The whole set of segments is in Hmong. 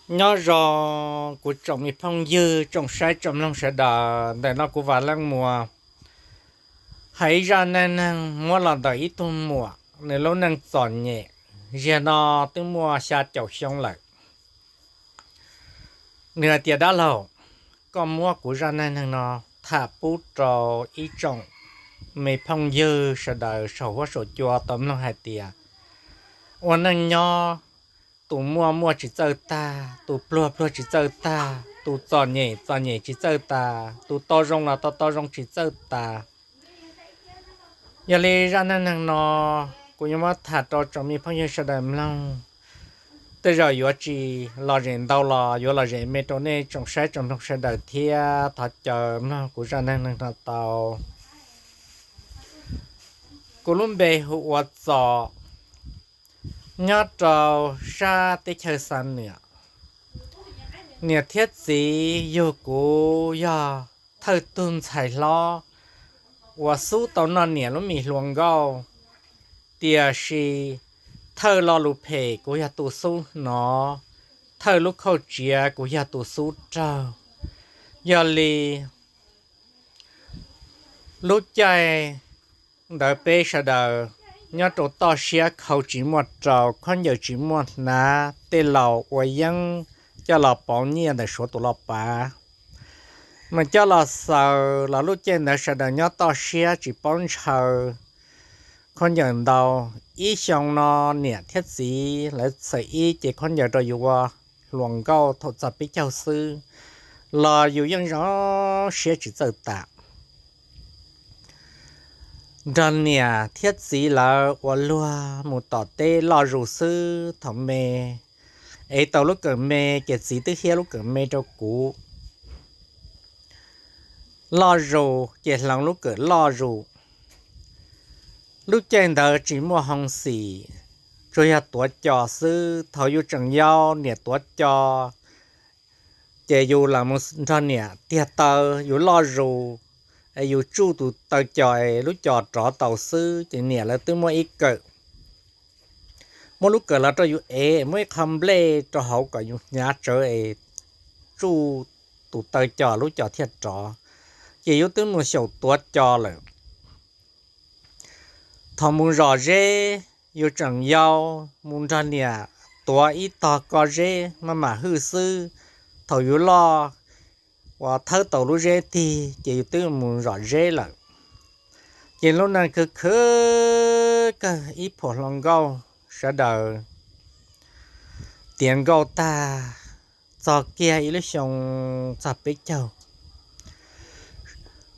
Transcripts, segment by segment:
Nyob zoo kuv tsoom me phooj ywg tsoom saib tsoom mloog sawv daws, ntawm no kuv Vam Leej Muas hais ib zaj neej neeg muab los ntawm ib tug muam, nws lub neej txom nyem, ziag no twb muaj xya caum xyoo lawm. Nws hais tias, dab laug, koj muab kuv zaj neej neeg no tham pub rau ib tsoom me phooj ywg sawv daws saum huab saum cua tau mloog hais tias, ua neej nyob, tus muaj muaj tsis txawj tag, tus pluag pluag tsis txawj tag, tus txom nyem txom nyem tsis txawj tag, tus tau zoo los tau tau zoo tsis txawj tag. Yog li zaj neej neeg no kuv yuav muab tham rau tsoom me phooj ywg sawv daws mloog. Tej zaum yuav tsis lom zem ntau los yuav lom zem me rau nej tsoom saib tsoom mloog sawv daws thiab. Thov caw mloog kuv zaj neej neeg no tau. Kuv lub npe hu ua Txos, nyob rau sab teb chaws Xa Nwam. Niam thiab txiv yug kuv yog thawj tug ntxhais hlob uas xub tau noj niam lub me hluas nkauj, tiam sis thawj lo lus phem kuv yog tus xub hnov, thawj lub khauj tsiav kuv yog tus xub raug. Yog li lub caij ntawd peb sawv daws nyob rau toj siab khau tsis muaj rau, khaub ncaws tsis muaj hnav, tej laus ua yeeb coj los pauv nyiaj ntawm Suav tus los pav, mas coj los xaws los lub caij ntawd sawv daws nyob toj siab tsis paub ntshaw khaub ncaws ntau. Ib xyoo no niam thiab txiv lawv txhawm ib ce khaub ncaws rau yus ua hluas nkauj thaum txog peb caug xwb los yus yeej zoo siab tsis txawj tas. Nrog niam thiab txiv lawv ua luag mus tom teb loj zus xwb. Thaum me, ev tau lub kawm me ces txiv twb hiab lub kawm me rau kuv loj zus ces hloov lub kawm loj zus. Lub caij ntawd tsis muaj hoo xim, tsuas yog tuav cos xwb. Thaum yus tseem yau niam tuav cos, ces yus lam mus nrog niam tiag taw, yus loj zus, yus tsuj tus taw cos es lub cos rov tau xwb ces niam lawv twb muab ib kawm, muab lub kawm los rau yus ev, muab ib qho nplej rau hauv kom yus hnyav tsawv es tsuj tus taw cos lub cos thiaj rov, ces yus twb mus xyaum tuav cos lawm. Thaum mus zom zeb, yus tseem yau, mus nrog niam tuav ib tog ko zeb maj mam hwj xwb. Thaum yus loj uas thawb tau lub zeb tig ces yus twb mus zom zeb lawm. Ces lub neej khwv khwv kawg ib phuam hluas nkauj sawv daws tiav nkauj tag, txog kiag ib lub xyoo txog peb caug,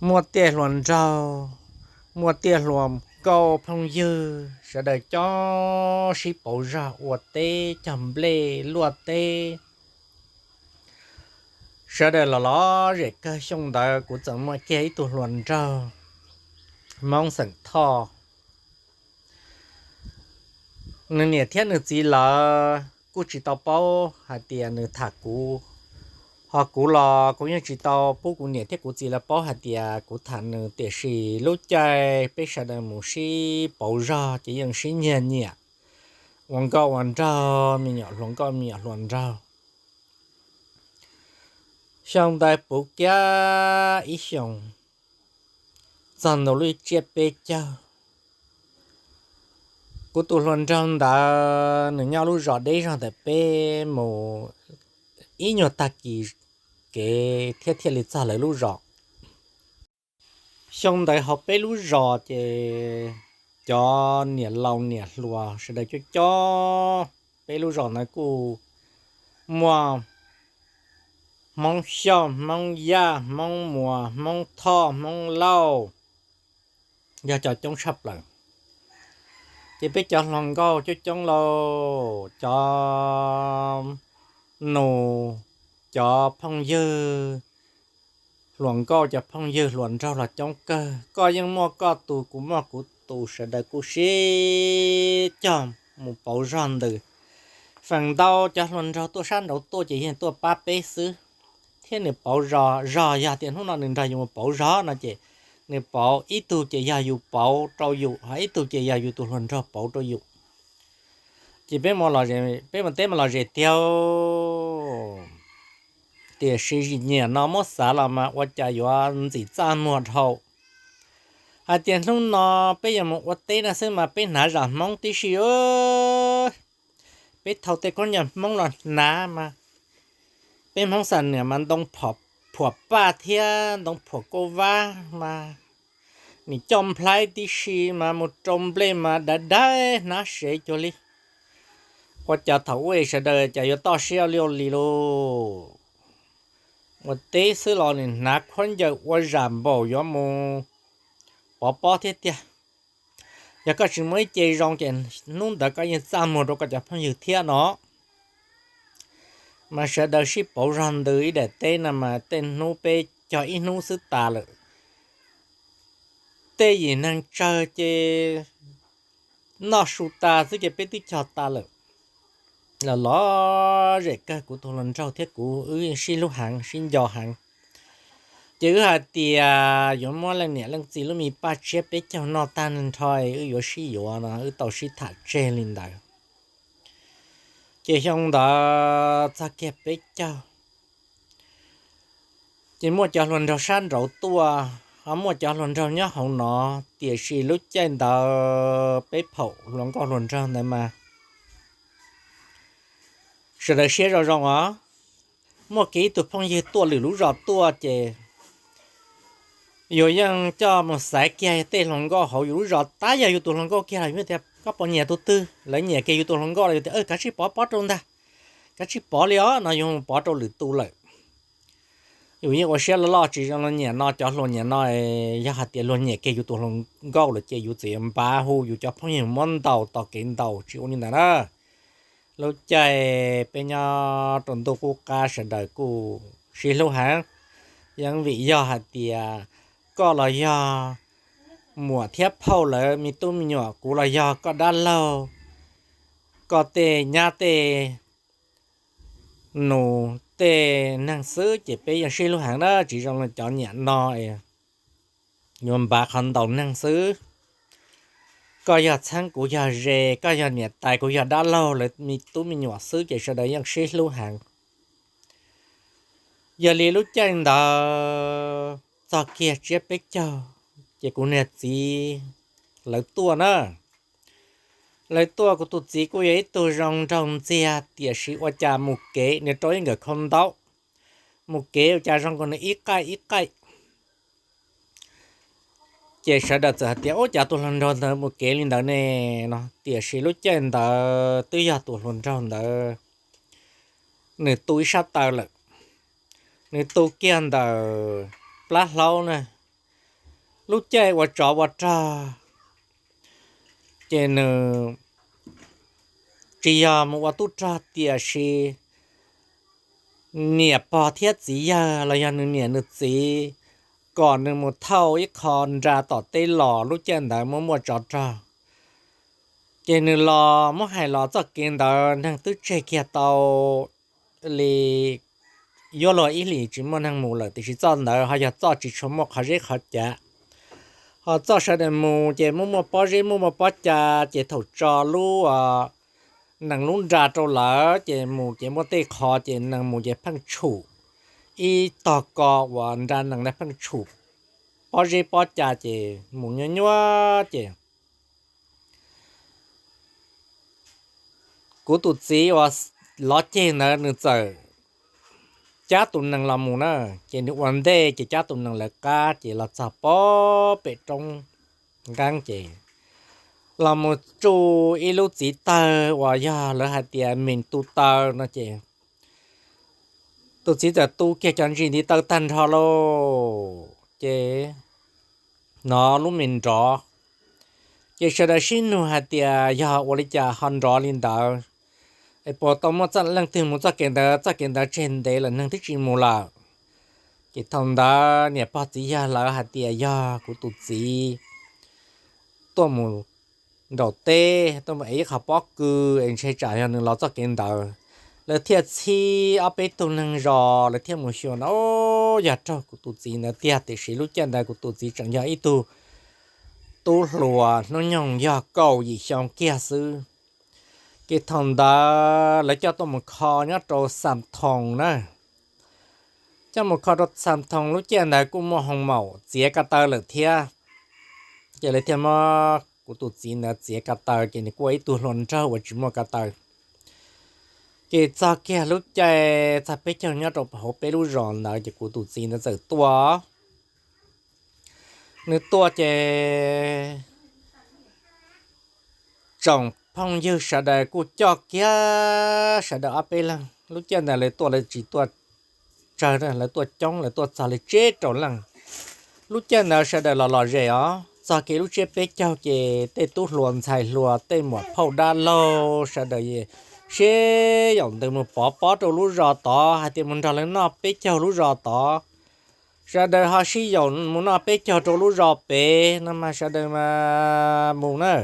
muaj tej hluas nraug, muaj tej hluas nkauj phooj ywg sawv daws coob sib pauv zog ua teb cog nplej luaj teb. Sawv daws los lom zem kawg. Xyoo ntawd kuv txawm muaj kiag ib tug hluas nraug Hmoob xeem Thoj. Nws niam thiab nws txiv lawv kuj tsis tau paub hais tias nws tham kuv, ho kuv los kuv yeej tsis tau pub kuv niam thiab kuv txiv lawv paub hais tias kuv tham nws, tiam sis lub caij peb sawv daws mus sib pauv zog ces yeej sib nyiag nyiam, ua nkauj ua nraug, me nyuam hluas nkauj me nyuam hluas nraug. Xyoo ntawd puv kiag ib xyoos, txog ntua lub tsiab peb caug, kuv tus hluas nraug ntawd nws nyob lub zos deb zog ntawm peb mus ib nyuag tag kis kev thiab thiaj li txog lawv lub zos. Xyoo ntawd hauv peb lub zos ces cov niam laus niam hluas sawv daws coob coob. Peb lub zos ntawd kuj muaj Hmoob Xyooj, Hmoob Yaj, Hmoob Muas, Hmoob Thoj, Hmoob Lauj, yog cov coob tshaj plaws. Ces peb cov hluas nkauj coob coob lauj, cov nus, cov phooj ywg hluas nkauj, cov phooj ywg hluas nraug los coob kawg. Koj yeej muaj koj tus, kuv muaj kuv tus, sawv daws kuj sib cog mus pauv zog ntws. Feem ntau cov hluas nraug tuaj sab nraud tuaj ces yeej tuaj pab peb xwb, thiab nws pauv zog, zog yog tias hnub no nws nrog yus mus pauv zog no ces nws pauv ib tug ces yog yus pauv rau yus, ho ib tug ces yog yus tus hluas nraug pauv rau yus. Ces peb, peb mus teb mus lom zem tiag. Tiam sis nyiam no muab xav los mas ua cas yuav ntxim txaj muag dhau. Hais tias hnub no peb yuav mus ua teb no xwb mas peb hnav zam Hmoob tib si. Peb thau tej khaub ncaws Hmoob los hnav mas, peb Hmoob Xam Nuam mas ntoo phuam paj thiab ntoo phuam kauj vab mas, nim coj nplhaib tib si mas mus rau nplej mas dav dav hnab sev cuag li. Ua cas thaum ub es sawv daws cas yuav toj siab li ua li lauj? Ua teb xwb los nim hnav khaub ncaws ua zam npaum yuav mus pov pob thiab tiag. Yog koj tsis muaj ib ce zoo ces hnub ntawd koj yeej txaj muag rau koj cov phooj ywg thiab no. Mas sawv daws sib pauv zog ntws ib daim teb no mas tej hnub peb cog ib hnub xwb tas lawm. Tej yim neeg tsawg ces noj su tas xwb ces peb twb cog tas lawm. Los lom zem kawg, kuv tus hluas nraug thiab kuv wb sib hlub heev sib nco heev. Ces wb hais tias yuav muab leej niam leej txiv lub me paj tsiab peb caug noj tag nrho, wb yuav sib yuav no wb tau sib tham tseg li ntawd. Ces xyoo ntawd txog kiag peb caug, ces muaj cov hluas nraug sab nraud tuaj, ho muaj cov hluas nraug nyob hauv no, tiam sis lub caij ntawd peb phaum hluas nkauj hluas nraug ntawd mas sawv daws siab zoo zoo os. Muaj kiag ib tug phooj ywg tuaj lwm lub zos tuaj ces yus yeej coj mus xaiv kiag tej hluas nkauj hauv yus lub zos, tab yog yus tus hluas nkauj kiag los yus tias koj puas nyiam tus twg, lawv nyiam kiag yus tus hluas nkauj los yus tias kav tsij pov pob rau ntag, kav tsij pov li os no yus mus pov rau lwm tus lawm. Yus yeej ua siab loj loj tsis zoo li nyiam no, cov hluas nyiam no, yog hais tias luag nyiam kiag yus tus hluas nkauj lawm ces yus txawm yuav npav hu yus cov phooj ywg muab ntaus tom kev ntaus, tsis ua li ntawd na. Lub caij peb nyob rau ntuj qub qab sawv daws kuj sib hlub heev, yeej vim yog hais tias koj los yog muam thiab phauj lawv me tub me nyuam, kuv los yog koj dab laug, koj tej nyab tej nus tej neeg xwb ces peb yeej sib hlub heev na, tsis zoo li cov niam no yuav npav qhov ntaus neeg xwb. Koj yog txheeb kuv yog ze, koj yog niam tais kuv yog dab laug lawv me tub me nyuam xwb ces sawv daws yeej sib hlub heev. Yog li lub caij ntawd txog kiag tsiab peb caug ces kuv niag txiv lawv tuaj na. Lawv tuaj, kuv tus txiv kuj yog ib tug zoo nraug ntxiag tiam sis ua cas mus kev nws rau ib nkawm khau ntaub, mus kev ua cas zoo nkaus nws ib qaij ib qaij. Ces sawv daws txawm hais tias ub, cas tus hluas nraug ntawd mus kev li ntawd ne no, tiam sis lub caij ntawd twb yog tus hluas nraug ntawd nws tu ib sab taw lawm, nws tu kiag ntawm plab hlaub na. Lub caij ua tsov ua rog ces nws tsis yog mus ua tub rog tiam sis niam pog thiab txiv yawg los yog nws niam nws txiv kom nws mus thauj ib qho nra tom teb los, lub caij ntawd muaj muaj tsov rog. Ces nws los muab hais los txoj kev ntawd neeg twb tseg kiag tau li yuav luag ib hlis tsis muaj neeg mus lawm, tiam sis txoj ntawd ho yog txoj tsis tshua muaj qhov zeb qhov cav. Ho txoj sawv daws mus ces muaj muaj pob zeb muaj muaj pob ca, ces thaum tso lub nees lub nra rau lawm ces mus ces muaj tej qho ces nees mus ces pheej tshum, ib tog ko uas nra nees ntawd pheej tshum pob zeb pob ca ces mus nyuaj nyuaj ces kuv tus txiv uas lov ceg ntawd nws txawm cab tus nees los mus na. Ces nws ua ntej ces cab tus nees lawv qab ces los txog pem roob nqeeb ces los mus tsuj ib lub txiv tawg uas yog lawv hais tias mis tu taw no ces tus txiv txawm tu kiag cov ntsis ntiv taw tag nrho lauj ces hnov lub mis nrov. Ces sawv daws sib nug hais tias yog ua li cas ho nrov li ntawd, es puas tau muaj leej twg mus txoj kev ntawd, txoj kev ntawd tseg ntev lawm neeg twb tsis mus lawm. Ces thaum ntawd niam pog txiv yawg lawv hais tias yog kuv tus txiv tuaj mus nraum teb, tuaj mus ev ib qho pob kws es ntshe tsam yog nws los txoj kev ntawd. Lawv thiaj txhib ob peb tug neeg zos lawv thiaj mus xyuas na, yog raug kuv tus txiv ntawd tiag, tiam sis lub caij ntawd kuv tus txiv tseem yog ib tug tub hluas hnub nyoog yog kaum yim xyoo kiag xwb. Ces thaum ntawd lawv coj tuaj mus kho nyob rau Xam Thoos na. Coj mus kho rau Xam Thoos lub caij ntawd kuj muaj hoo maum txiav ko taw lawm thiab. Ces lawv thiaj muab kuv tus txiv ntawd txiav ko taw, ces nws kuj ua ib tug hluas nraug uas tsis muaj ko taw. Ces txog kiag lub caij txog peb caug nyob rau hauv peb lub zos ntawd ces kuv tus txiv ntawd txawm tuaj. Nws tuaj ces tsoom phooj ywg sawv daws kuj coj kiag sawv daws ob peb leeg. Lub caij ntawd lawv tuaj lawv tsis tuaj tsawg, lawv tuaj coob, lawv tuaj txog li tsib rau leej. Lub caij ntawd sawv daws los lom zem os. Txog kiag lub tsiab peb caug ces tej tub hluas ntxhais hluas, tej muam phauj dab laug sawv daws sib yaum ntws mus pov pob rau lub zos tod hais tias mus nrog lawv noj peb caug lub zos tod. Sawv daws ho sib yaum mus noj peb caug rau lub zos pem no mas sawv daws mas mus na.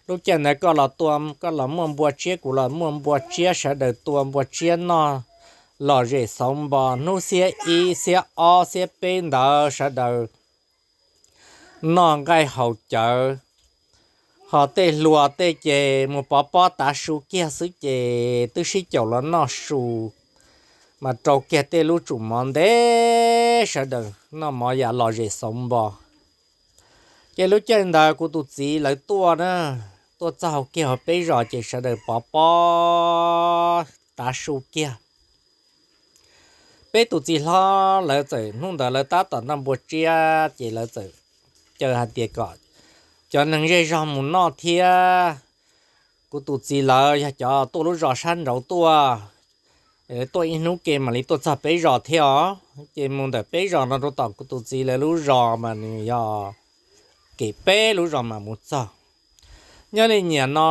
Lub caij ntawd koj los tua, koj los muaj npua tsiab, kuv los muaj npua tsiab, sawv daws tua npua tsiab noj lom zem xauv npo. Hnub xiab ib xiab ob xiab peb ntawd sawv daws noj nqaij haus cawv, ho tej hluas tej ces mus pov pob tav su kiag xwb ces twb sib caum los noj su, mas rau kiag tej lub tsum mov ntev, sawv daws noj mov yam lom zem xauv npo. Ces lub caij ntawd kuv tus txiv lawv tuaj na, tuaj txog hauv kiag hauv peb zos ces sawv daws pov pob tav su kiag. Peb tus txiv hlob lawv txawm hnub ntawd lawv tab tom noj npua tsiab ces lawv txawm caw hais tias kom cov neeg zej zog mus noj thiab. Kuv tus txiv lawv yog cov tuaj lub zos sab nraud tuaj, tuaj ib hnub ke mam li tuaj txog peb zos thiab os. Ces mus ntawm peb zos no rau tom kuv tus txiv lawv lub zos mas nws yog kev peb lub zos mam mus txog. Nyob li nyiam no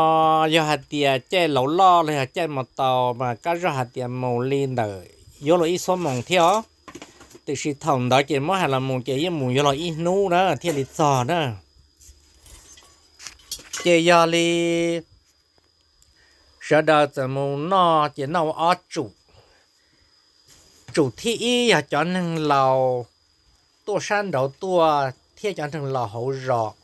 yog hais tias caij laus loj los yog caij mus tau mas kab zoj hais tias mus li ntawm yuav luag ib xuab moos thiab os. Tiam sis thaum ntawd ces muab hais los mus ces yeej mus yuav luag ib hnub na thiaj li txog na. Ces yog li sawv daws txawm mus noj ces noj ua ob tsum. Tsum thib ib yog cov neeg laus tuaj sab nraud tuaj thiab cov neeg laus hauv zos,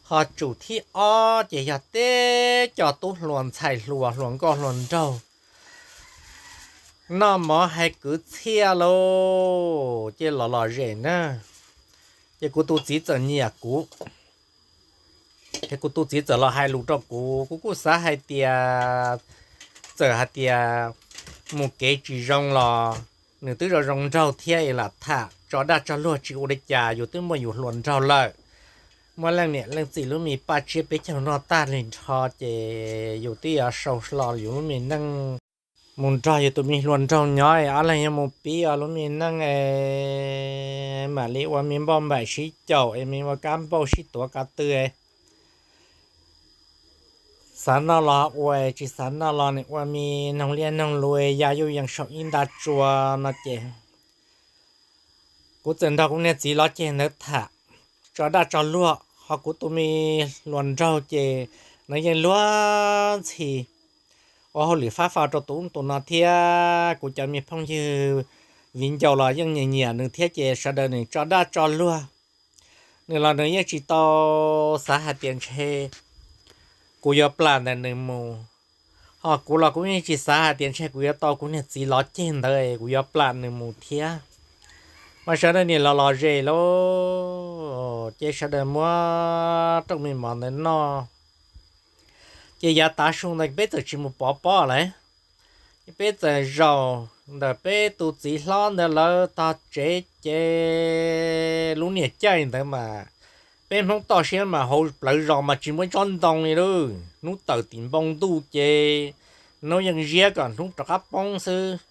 ho tsum thib ob ces yog teb cov tub hluas ntxhais hluas hluas nkauj hluas nraug noj mov hais kwv txhiaj lauj, ces los lom zem na. Ces kuv tus txiv txawm nyiam kuv, ces kuv tus txiv txawm los hais lus rau kuv, kuv kuj xav hais tias txawm hais tias mus kev tsis zoo los nws twb zoo zoo nraug thiab es lam tham tso daj tso luag tsis ua li cas, yus twb muaj yus hluas nraug lawm. Muaj leej niam leej txiv lub me paj tsiab peb caug noj tag li nrho ces yus twb yuav sau hlo yus lub me neej mus nrog yus tus me hluas nraug nyob es ob leeg yuav mus pib ua lub me neej es mam li ua me npauj npaim sib caum es me ua kab npauj sib tuav ko tw. Xav noj los ua, tsis xav noj los nws ua me noog liaj noog lus ya yuj yees saum ib nta tsua no ces kuv txawm nrog kuv niag txiv lov ceg ntawd tham tso daj tso luag, ho kuv tus me hluas nraug ces nws yeej luag ntxhi ua hauj lwm fab fab rau tus ub tus no thiab kuv cov me phooj ywg viv ncaus los yeej nyiam nyiam nws thiab ces sawv daws nws tso daj tso luag. Nws los nws yeej tsis tau xav hais tias ntshe kuv yuav plam ntawm nws mus, ho kuv los kuv yeej tsis xav hais tias ntshe kuv yuav tau kuv niag txiv lov ceg ntawd kuv yuav plam nws mus thiab. Mas sawv daws niam los lom zem lauj, ces sawv daws muab rooj me mov ntawd noj. Ces yav tav su ntawd peb txawm tsis mus pov pob lawm, peb txawm zaum ntawm peb tus txiv hlob ntawd lawv tog tsev ces lub niag caij ntawd mas peb Hmoob toj siab mas hauv plawv zos mas tsis muaj ib tsob ntoo li lauj. Hnub tawm tim npoo ntuj ces hnub yeej ziab kom hnub rov qab poob xwb.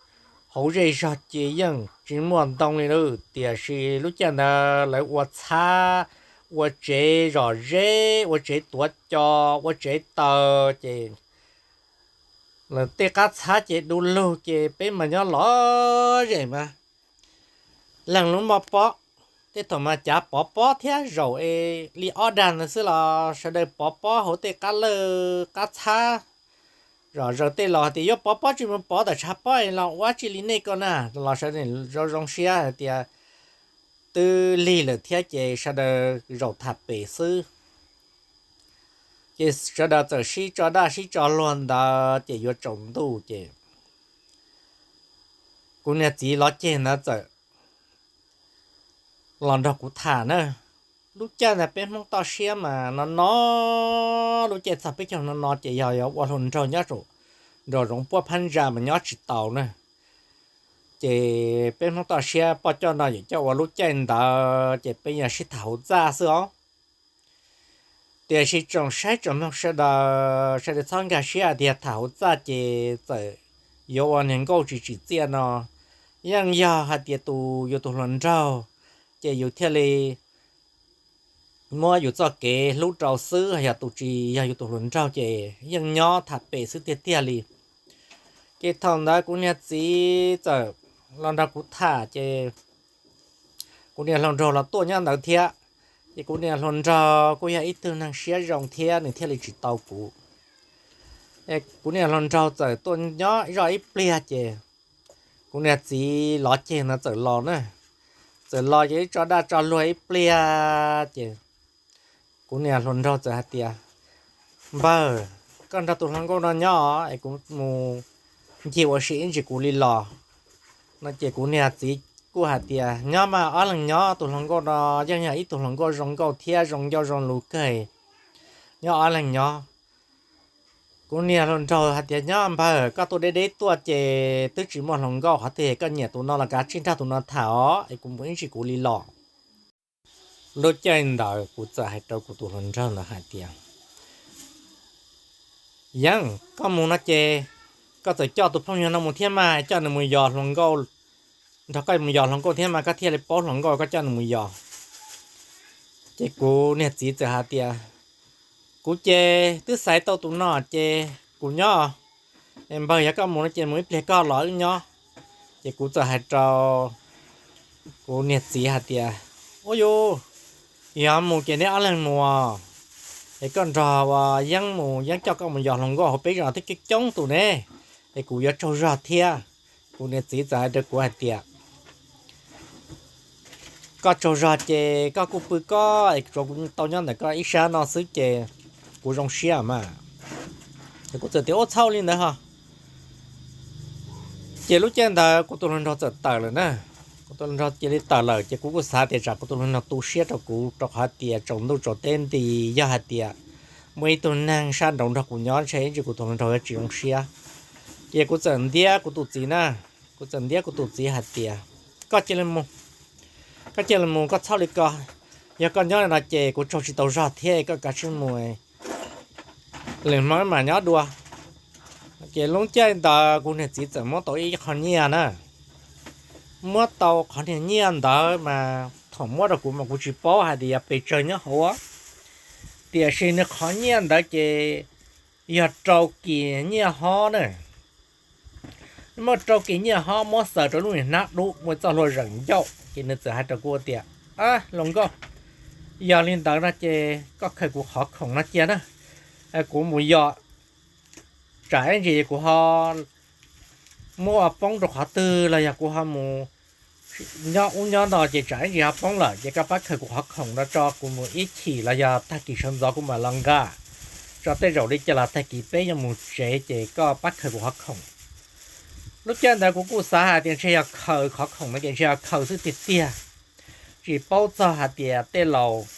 Hauv zej zog ces yeej tsis muaj ntoo li lauj. Tiam sis lub caij ntawd lawv ua txhab, ua tsev zom zeb, ua tsev tuav co, ua tsev taws ces lawv tej qab txhab ces du lug ces peb mas nyob lom zem mas leej lub moj pob, tej thaum mas cav pov pob thiab zaum es li ob dag ntawd xwb los sawv daws pov pob hauv tej qab lawj qab txhab. Zom zaws tej laus hais tias yuav pov pob tsis mus pov tawm tshav pob los ua tsi li nej ko na, los sawv daws zoo zoo siab hais tias twb lig lawm thiab ces sawv daws zaum tham pem xwb. Ces sawv daws txawm sib tso daj sib tso luag ntawd ces yuav tsaus ntuj ces kuv niag txiv lov ceg ntawd txawm los nrog kuv tham na. Lub caij ntawd peb Hmoob toj siab mas no no, lub caij txog peb caug no no ces yog yuav ua hluas nraug nyob nraum zoov puab phab ntsa mas nyob tsis tau na. Ces peb Hmoob toj siab poj coj no yawm coj ua lub caij ntawd ces peb yog sib tham hauv txaj xwb os. Tiam sis tsoom saib tsoom mloog sawv daws, sawv daws txhob nkag siab hais tias tham hauv txaj ces txawm yuav ua niag nkauj tsis tsim txiaj no. Yeej yog hais tias tus yus tus hluas nraug ces yus thiaj li muab yus txoj kev hlub rau xwb, yog tus tsis yog yus tus hluas nraug ces yeej nyob tham pem xwb tiag tiag li. Ces thaum ntawd kuv niag txiv txawm los nrog kuv tham ces kuv niag hluas nraug los tuaj nyob ntawd thiab. Ces kuv niag hluas nraug kuj yog ib tug neeg siab zoo thiab nws thiaj li tsis tau kuv. Kuv niag hluas nraug txawm tuaj nyob zoj ib pliag ces kuv niag txiv lov ceg ntawd txawm los na. Txawm los ces ib tso daj tso luag ib pliag ces kuv niag hluas nraug txawm hais tias, Npawg, koj nrog tus hluas nkauj no nyob es kuv mus ncig ua si ib ntsis kuv li los. No ces kuv niag txiv kuj hais tias, Nyob mas ob leeg nyob, tus hluas nkauj no yeej yog ib tug hluas nkauj zoo nkauj thiab zoo ncauj zoo lus kawg, nyob ob leeg nyob. Kuv niag hluas nraug hais tias, Nyob npawg, koj tuaj deb deb tuaj ces twb tsis muaj hluas nkauj qhov twg, koj nyiam tus no los kav tsij nrog tus no tham os es kuv mus ib ntsis kuv li los. Lub caij ntawd kuv txawm hais rau kuv tus hluas nraug ntawd hais tias, Yeeb, koj mus no ces koj txawm coj tus phooj ywg no mus thiab mas, coj nws mus yos hluas nkauj, nrog koj mus yos hluas nkauj thiab mas koj thiaj li paub hluas nkauj, koj coj nws mus yos. Ces kuv niag txiv txawm hais tias, Kuv ces twb xaiv tau tus no ces kuv nyob. Npawg, yog koj mus no ces mus ib pliag koj los wb nyob. Ces kuv txawm hais rau kuv niag txiv hais tias, Ua yuv, yog mus ces neb ob leeg mus, es koj nrog ua Yeeb mus, Yeeb coj koj mus yos hluas nkauj hauv peb zos twb coob coob tus ne, es kuv yuav tsaug zog thiab. Kuv niag txiv txawm hais rau kuv hais tias, Koj tsaug zog ces koj kuj pw koj es tsuav kuv tau nyob ntawm koj ib sab no xwb ces kuv zoo siab mas. Ces kuv txawm tias, Ua txhob li ntawd ho. Ces lub caij ntawd kuv tus hluas nraug txawm tawm lawm na. Kuv tus hluas nraug cia li tawm lawm ces kuv kuj xav tias tsam kuv tus hluas nraug tu siab rau kuv, rau qhov tias tsaus ntuj tsaus teb nti, yog hais tias muaj ib tug neeg sab nraud nrog kuv nyob ntshe ib ntsis kuv tus hluas nraug yuav tsis zoo siab. Ces kuv txawm ntiab kuv tus txiv na, kuv txawm ntiab kuv tus txiv hais tias, Koj cia li mus, koj cia li mus, koj txhob li ko. Yog koj nyob li no ces kuv tsaug tsis tau zog thiab, koj kav tsij mus, lwm hmo mam nyob dua. Ces lub caij ntawd kuv niag txiv txawm muab tau ib qho nyiaj na. Muab tau qhov niag nyiaj ntawd mas thaum muab rau kuv mas kuv tsis paub hais tias yog pes tsawg nyob hauv, tiam sis nws qhov nyiaj ntawd ces yog rau kis nyiaj hob na. Muaj rau kis nyiaj hob muab xaws rau lub niag hnab dub muaj txoj hlua zeem ncauj, ces nws txawm hais rau kuv tias, Ab, hluas nkauj, yog li ntawd no ces koj khaws kuv qhov khoom no cia na, kuv mus yos, tsam ib ntsis kuv ho muab ua poob rau qhov twg los yog kuv ho mus nyob ub nyob no ces tsam ib ntsis ho poob lawm, ces koj pab khaws kuv qhov khoom no tso kuv mus ib chim los yog tag kis sawv ntxov kuv mam los nqa. Tso tej zaum li cas los tag kis peb yuav mus tsev ces koj pab khaws kuv qhov khoom. Lub caij ntawd kuv kuj xav hais tias ntshe yog khaws qhov khoom no ces ntshe yog khaws xwb tiag tiag, tsis paub txog hais tias tej laus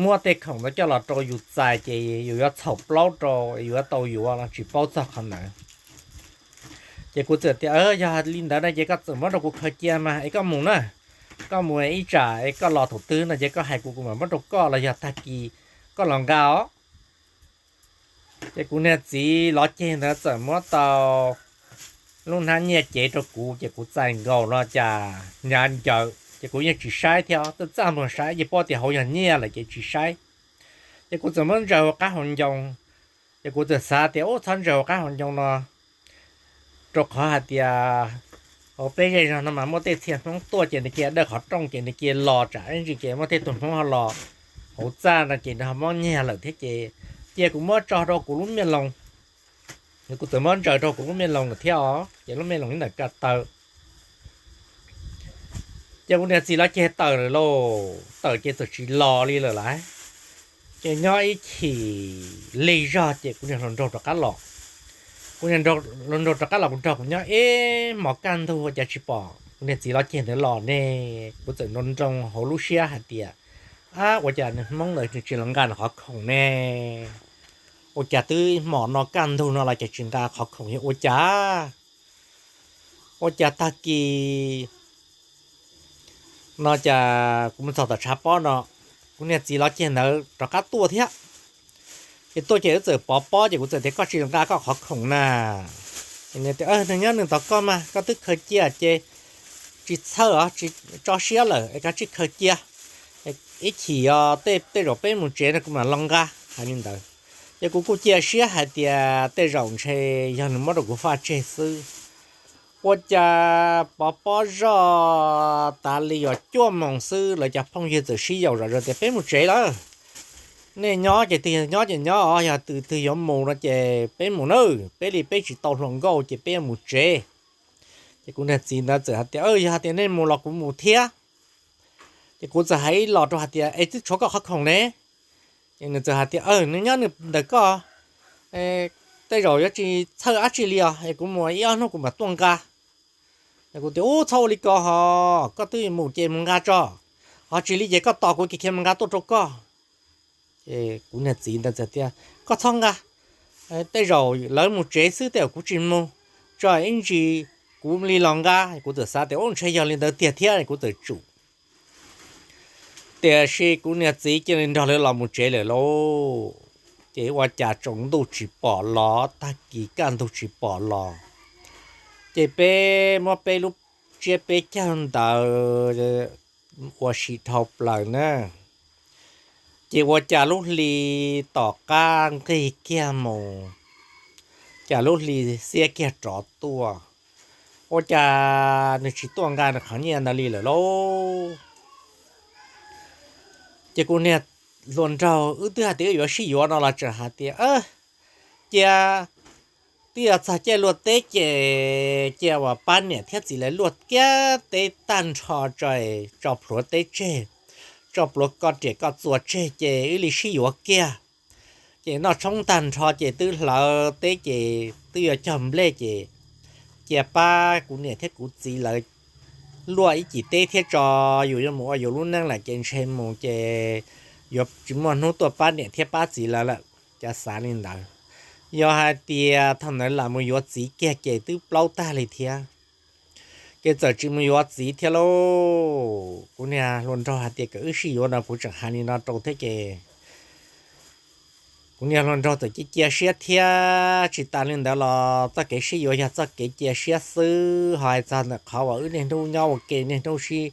muab tej khoom ntawd coj los rau yus txais ces yus yuav txhaum plaub rau, yuav tau yuav los tsis paub txog qhov ntawd. Ces kuv txawm tias, Yog li ntawd no ces koj txawm muab rau kuv khaws cia mas es koj mus na, koj mus ib tsam es koj los thaum twg no ces koj hais kuv, kuv mam muab rau koj los yog tag kis koj los nqa os. Ces kuv niag txiv lov ceg ntawd txawm muab tau lub hnab nyiaj cev rau kuv, ces kuv txais nkaus no cas hnyav ncaws, ces kuv yeej tsis saib thiab, txaj txaj muag saib ces paub tias hauv yog nyiaj lawm ces tsis saib. Ces kuv txawm muab ntsaws hauv qab hauv ncoo. Ces kuv txawm xav tias, Ub, txhob ntsaws hauv qab hauv ncoo no, rau qhov hais tias hauv peb zej zog no mas muaj tej txhia Hmoob tuaj ces nws cia dawj qhov rooj ces nws cia los tsam ib ntsis ces muaj tej tug Hmoob ho los hauv txaj no ces nws ho mob nyiag lawm thiab, ces cia kuv muab tso rau kuv lub miaj loos. Kuv txawm muab ntsaws rau kuv lub miaj loos lawm thiab os, ces lub miaj loos ib ntawm ko taw. Ces kuv niag txiv lov ceg tawm lawm lauj, tawm ces txawm tsis los li lawm lauj. Ces nyob ib chim lig zog ces kuv niag hluas nraug rov qab los. Kuv niag hluas nraug rov qab los kuv nrog kuv nyob ib hmos kaj ntug ua cas tsis pom kuv niag txiv lov ceg ntawd los ne. Kuv txawm nroo nroo hauv lub siab hais tias, ab, ua cas niag hmoob ntawd tsis los nqa nws qhov khoom ne? Ua cas twb hmo no kaj ntug no los cas tsis nqa qhov khoom yog ua cas? Ua cas tag kis no cas kuv mus txog tom tshav pob no, kuv niag txiv lov ceg ntawd rov qab tuaj thiab. Ces tuaj ces wb txawm pov pob ces kuv txawm tias koj tsis nqa koj qhov khoom na. Nws tias nws nyob nws tos koj mas, koj twb khaws cia ces tsis txhawj os, tsis tso siab lawm es koj tsij khaws cia. Ib chim os tej zaum peb mus tsev no kuv mam los nqa, hais li ntawd. Ces kuv kuj cia siab hais tias tej zaum ntshe yog nws muab rau kuv faj tseg xwb. Ua cas pov pob zoj tas li yuav cuaj moos xwb lawv cov phooj ywg txawm sib yaum zom zaws tias peb mus tsev lawm. Nej nyob ces twg nyob ces nyob os, yog twg twg yuav mus no ces peb mus nawb, peb li peb tsis tau hluas nkauj ces peb yuav mus tsev. Ces kuv niag txiv ntawd txawm hais tias yog hais tias nej mus los kuv mus thiab. Ces kuv txawm hais ib los rau hais tias es twb tshuav koj qhov khoom ne. Ces nws txawm hais tias nws nyob nws ntawm koj, tej zaum yuav tsis txhawj dab tsi li os, es kuv mus ib ob hnub kuv mam tuaj nqa. Kuv tias ub, txhob ua li ko ho, koj twb mus ces mus nqa tso, ho tsis li ces koj tos kuv kiag kiag mus nqa tuaj rau koj. Ces kuv niag txiv ntawd txawm tias koj txhob nqa, tej zaum lawv mus tsev xwb tej zaum kuv tsis mus, tso ib ntsis kuv li los nqa. Kuv txawm xav tias ub, ntshe yog li ntawd tiag thiab, kuv txawm tsum. Tiam sis kuv niag txiv cia li nrog lawv los mus tsev lawm lauj. Ces ua cas tsaus ntuj tsis pom los, tag kis kaj ntug tsis pom los, ces peb muab peb lub tsiab peb caug ntawd ua si dhau plaws na. Ces ua cas lub hli tom qab nqig kiag mus, cas lub hli xiab kiag rov tuaj, ua cas nws tsis tuaj nqa nws qhov nyiaj ntawd li lawm lauj. Ces kuv niag hluas nraug wb twb hais tias wb yuav sib yuav no los tseem hais tias cia twb yog txog caij luaj teb ces cia uas pab niam thiab txiv lawv luaj kiag teb tag nrho tso, tso plhuav teb tseg, tso plhuav koj riam koj txuas tseg ces wb li sib yuav kiag. Ces noj tshoob tag nrho ces twb hlawv teb ces twb yuav cog nplej ces cia pab kuv niam thiab kuv txiv lawv luaj ib cim teb thiab tso, yus yuav mus ua yus lub neej lawm ces ntshe mus ces yuav tsis muaj hnub tuaj pab niam thiab pab txiv lawv lawm. Cas xav li ntawd, yog hais tias thaum ntawd lam mus yuav txiv kiag ces twb plaub tag li thiab. Ces txawm tsis mus yuav txiv thiab lauj. Kuv niag hluas nraug hais tias kom wb sib yuav no kuv tseem hais li no rau thiab ces kuv niag hluas nraug txawm cia cia siab thiab. Tsis tas li ntawd los txoj kev sib yuav yog txoj kev cia siab xwb, ho hais txog ntawm qhov uas wb niaj hnub nyob ua ke, niaj hnub sib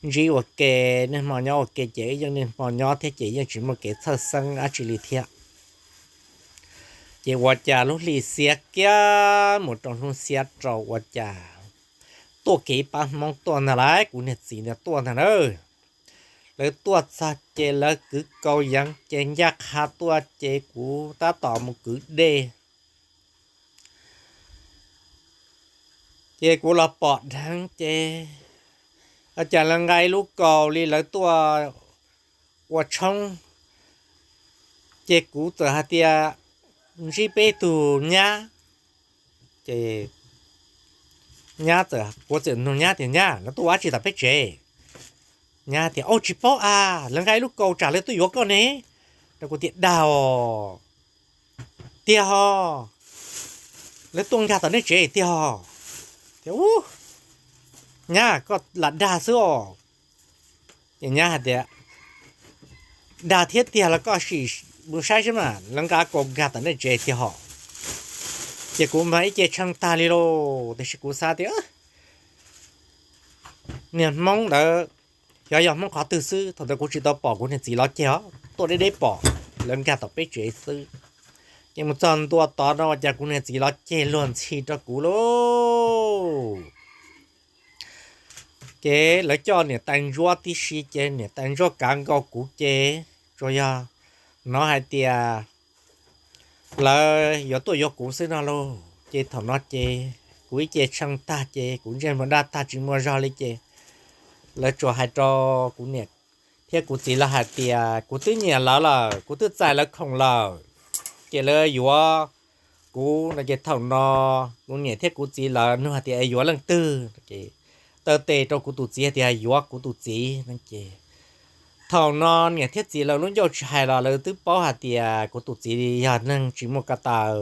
ntsib ua ke, niaj hmo nyob ua ke ces wb yeej niaj hmo nyob thiab ces yeej tsis muaj kev txhawj xeeb dab tsi li thiab. Ces ua cas lub hli xiab kiag mus rau hnub xiab rau ua cas tuaj kiag ib pab Hmoob tuaj ntag lauj, kuv niag txiv ntawd tuaj ntag na. Lawv tuaj txog ces lawv kwv kaus yeev ces ncaj qha tuaj ces kuv tab tom mus kwv dej. Ces kuv los pom dheev ces cas lawv nqa ib lub kaus li lawv tuaj ua tshoob. Ces kuv txawm hais tias ntsib peb tug nyab, ces nyab txawm, kuv txawm nug nyab tias nyab, lawv tuaj ua dab tsi tom peb tsev? Nyab tias au, tsis paub a, lawv nqa ib lub kaus tsam lawv tuaj yuav koj ne. Rau kuv tias dag os, tiag ho, lawv tuaj nkag tom nej tsev tiag ho. Tias ub, nyab koj lam dag xwb os. Ces nyab hais tias dag thiab tiag los koj sim mus saib seb mas lawv nqa kaus nkag tom nej tsev tiag ho. Ces kuv mas ib ce tshee tag li lauj, tiam sis kuv xav tias niag Hmoob ntawd xyov yog Hmoob qhov twg xwb, thaum ntawd kuv tsis tau pom kuv niag txiv lov ceg os, tuaj deb deb pom lawv nkag tom peb tsev xwb. Ces mus txog ntua tod no ua cas kuv niag txiv lov ceg luag ntxhi rau kuv lauj. Ces lawv coj niam tais ntsuab tib si ces niam tais ntsuab kav nkaus kuv ces tsuas yog hnov hais tias lawv yuav tuaj yuav kuv xwb no lauj. Ces thaum no ces kuv ib ce tshee tag ces kuv ntsej muag daj tag tsis muaj zog li ces lawv tsuas hais rau kuv niam thiab kuv txiv lawv hais tias kuv twb nyiam lawv lawm, kuv twb txais lawv khoom lawm, ces lawv yuav kuv no. Ces thaum no kuv niam thiab kuv txiv lawv nug hais tias es yuav leej twg, taw tes rau kuv tus txiv hais tias yuav kuv tus txiv no. Ces thaum no niam thiab txiv lawv lub ncauj tsis hais los lawv twb paub hais tias kuv tus txiv yog neeg tsis muaj ko taw.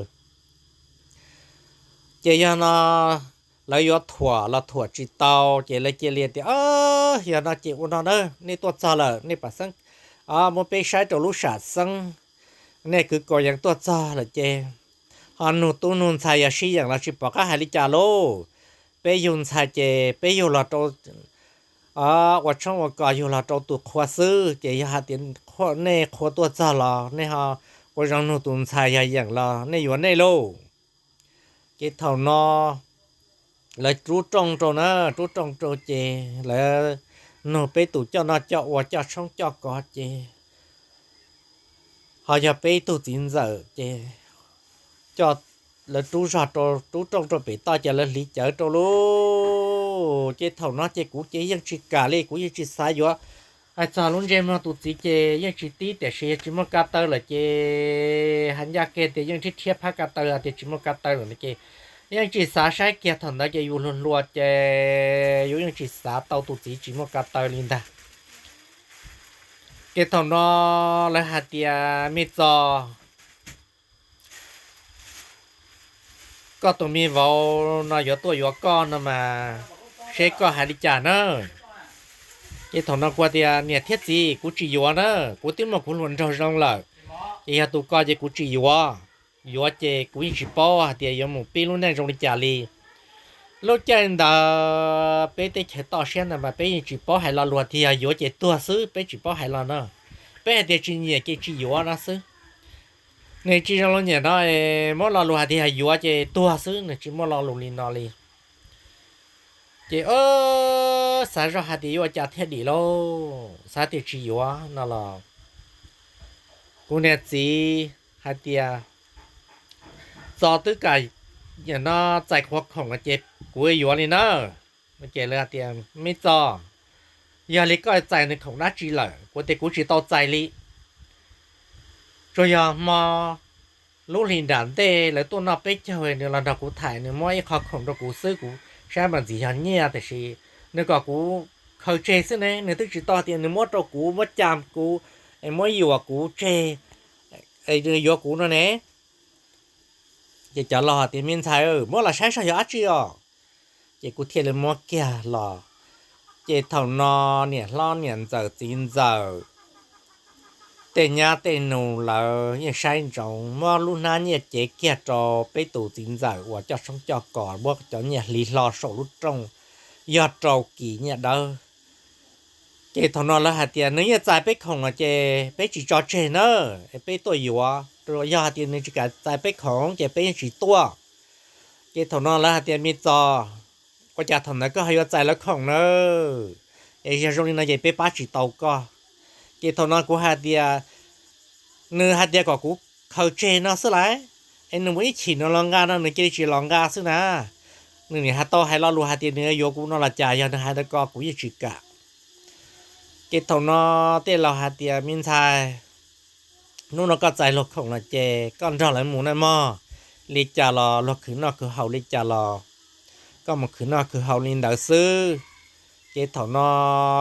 Ces yog no lawv yuav thuam los thuam tsis tau, ces lawv cia li tias, Yog no ces ua no na, nej tuaj txog lawm nej pam xeeb muab peb saib rau lub sam xeeb, nej kwv Kaus Yeev tuaj txog lawm ces ho nug tub nug ntxhais yog sib yeem los tsis pom qab hais li cas lauj. Peb yug ntxhais ces peb yug los rau ua tshoob ua kos yug los rau tus qhua xwb, ces yog hais tias nej qhua tuaj txog los nej ho ua zoo nug tus ntxhais yog yeem los nej yuav nej lauj. Ces thaum no lawv rub rooj rau na, rub rooj rau ces lawv nug peb tus coj noj coj ua coj tshoob coj kos ces ho yog peb ib tug txiv ntxawm ces coj, lawv rub zog rau, rub rooj rau pem toj ces lawv hliv cawv rau lauj. Ces thaum no ces kuv ces yeej tsis kam li, kuv yeej tsis xav yuav. Hais txog lub ntsej muag tus txiv ces yeej tsis tib, tiam sis yog tsis muaj ko taw lawm ces hais ncaj kiag tias yeej rhiab rhiab phab ko taw tias tsis muaj ko taw lawm no ces yeej tsis xav saib kiag. Thaum ntawd ces yus hluas hluas ces yus yeej tsis xav tau tus txiv tsis muaj ko taw li ntag. Ces thaum no lawv hais tias, Me Txos, koj tus me vauv no yuav tuaj yuav koj no mas seb koj hais li cas na. Ces thaum no kuv tias, Niam thiab txiv, kuv tsis yuav na, kuv twb muaj kuv hluas nraug zoo lawm, ces yog tus ko ces kuv tsis yuav. Yuav ces kuv yeej tsis paub hais tias yuav mus pib lub neej zoo li cas li. Lub caij ntawd peb teb chaws toj siab ntawd mas peb yeej tsis paub hais lo lus tias yog yuav ces tuag xwb, peb tsis paub hais lo no. Peb hais tias tsis nyiam ces tsis yuav no xwb. Nws tsis zoo li niam no, muab lo lus hais tias yog yuav ces tuag xwb, nws tsis muaj lo lus li no li. Ces xav zoj hais tias yuav ua cas thiaj dim lauj, xav tias tsis yuav no los kuv niag txiv hais tias, Txos, twb kam no txais qhov khoom no ces kuv yuav li na. Ces lawv tias, Me Txos, yog li koj txais nws khoom dab tsi lawm? Kuv tias, Kuv tsis tau txais li. Tsuas yog hmo lub hlis nram ntej lawv tuaj noj peb caug nws los nrog kuv tham, nws muab ib qho khoom rau kuv xwb, kuv saib mas ntxim yog nyiaj, tiam sis nws kom kuv khaws tseg xwb ne, nws twb tsis tau tias nws muab rau kuv, muab ca kuv, es muab yuam kuv tseg, yuav kuv no ne. Ces cov laus hais tias, Me ntxhais, muab los saib saib yog dab tsi os. Ces kuv thiaj li muab kiag los. Ces thaum no niam hlob niam ntxawm txiv ntxawm, tej nyab tej nus lawv yeej saib ntsoov, muab lub hnab nyiaj cev kiag rau peb tus txiv ntxawm uas coj tshoob coj kos, muab cov nyiaj hliv hlo saum lub rooj, yog rau kis nyiaj dawb. Ces thaum no lawv hais tias, Nws yeej txais peb khoom los ces peb tsis tso tseg na, peb tuaj yuav. Yog hais tias nws tsis kam txais peb khoom ces peb yeej tsis tuaj. Ces thaum no lawv hais tias, Me Txos, ua cas thaum ntawd koj ho yuav txais lawv khoom na? Es yog zoo li no ces peb pab tsis tau koj. Ces thaum no kuv hais tias, Nws hais tias kom kuv khaws tseg no xwb lauj, es nws mus ib chim nws los nqa no, nws cia li tsis los nqa xwb na. Nws nim hais tau hais lo lus hais tias nws yuav kuv no los cas, yog nws hais ntawd ko kuv yeej tsis kam. Ces thaum no tej laus hais tias, Me ntxhais, hnub no koj txais luag khoom lawm ces koj nrog lawv mus nawb mog. Li cas los luag khwv noj khwv haus li cas los koj mus khwv noj khwv haus li ntawd xwb. Ces thaum no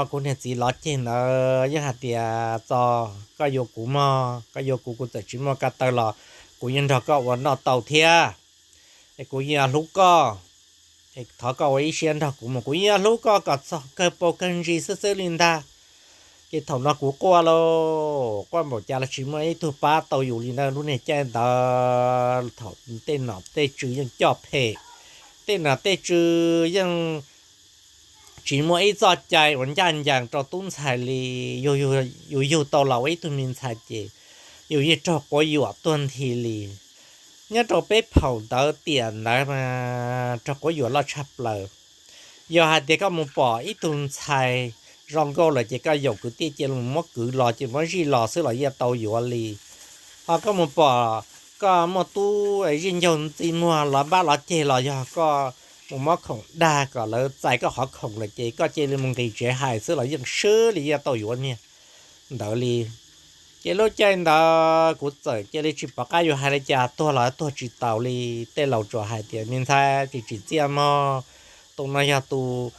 kuv niag txiv lov ceg ntawd yeej hais tias, Txos, koj yuav kuv mog, koj yuav kuv, kuv txawm tsis muaj ko taw los kuv yeej nrog koj ua noj tau thiab. Es kuv yeej hlub koj, thov koj ua ib siab nrog kuv mus, kuv yeej hlub koj kom txog kawg paus kawg ntsis xwb xwb li ntag. Ces thaum no kuv quaj lauj, quaj npaum cas los tsis muaj ib tug pab tau yus li ntawd. Lub niag caij ntawd thaum tej nom tej tswv yeej coj phem, tej nom tej tswv yeej tsis muaj ib txoj cai uas ncaj ncees rau tub ntxhais li. Yus yug tau los ua ib tug me ntxhais ces yus yeej raug quab yuam tuag nthi li. Nyob rau peb phaum ntawd tiam ntawd mas raug quab yuam loj tshaj plaws. Yog hais tias koj mus pom ib tug ntxhais zoo nkauj lawm ces koj yaum kwv tij cia li mus muab kwv los ces muab zij los xwb los yeej tau yuav li. Ho koj mus pom koj muaj tub zij ncaug ntxi muag los npab los ceg los yog koj mus muab khoom dag kom lawv txais koj qhov khoom lawm ces koj cia li mus nqis tsev hais xwb los yeej swb li yeej tau yuav niag. ntawd li. Ces lub caij ntawd kuv txawm cia li tsis pom qab yuav hais li cas, tuag los tuag tsis taus li. Tej laus tsuas hais tias me ntxhais tsis tsim txiaj mog, tus no yog tus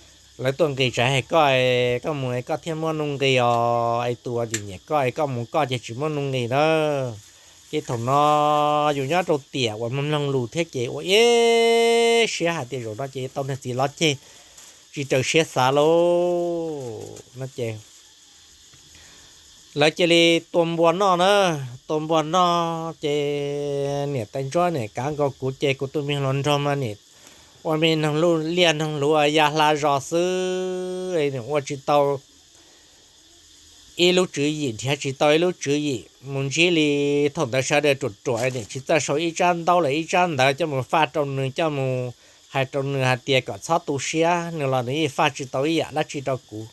lawv tuaj nqis tsev hais koj, koj mus koj thiaj muaj nuj nqis os, es tus uas nyiam nyiam koj es koj mus koj ces tsis muaj nuj nqis na. Ces thaum no yus nyob rau tiam uas mloog lus thiab ces ua ib siab hais tias zaum no ces tau niag txiv lov ceg, tsis raws siab xav lauj no ces lawv cia li tua npua noj na. Tua npua noj ces niam tais ntsuab niam kav nkaus kuv ces kuv tus me hluas nraug mas niam ua me noog liaj noog luv ya hla zos xwb, ua tsis tau ib lub tswv yim, nrhiav tsis tau ib lub tswv yim mus ntsib li. Thaum ntawd sawv daws ruam ruam, niam tsis txawj sau ib tsab ntaub los ib tsab ntawv coj mus faj rau nws, coj mus hais rau nws hais tias kom txhob tu siab, nws los nws yeej faj tsis tau ib yam dab tsi rau kuv.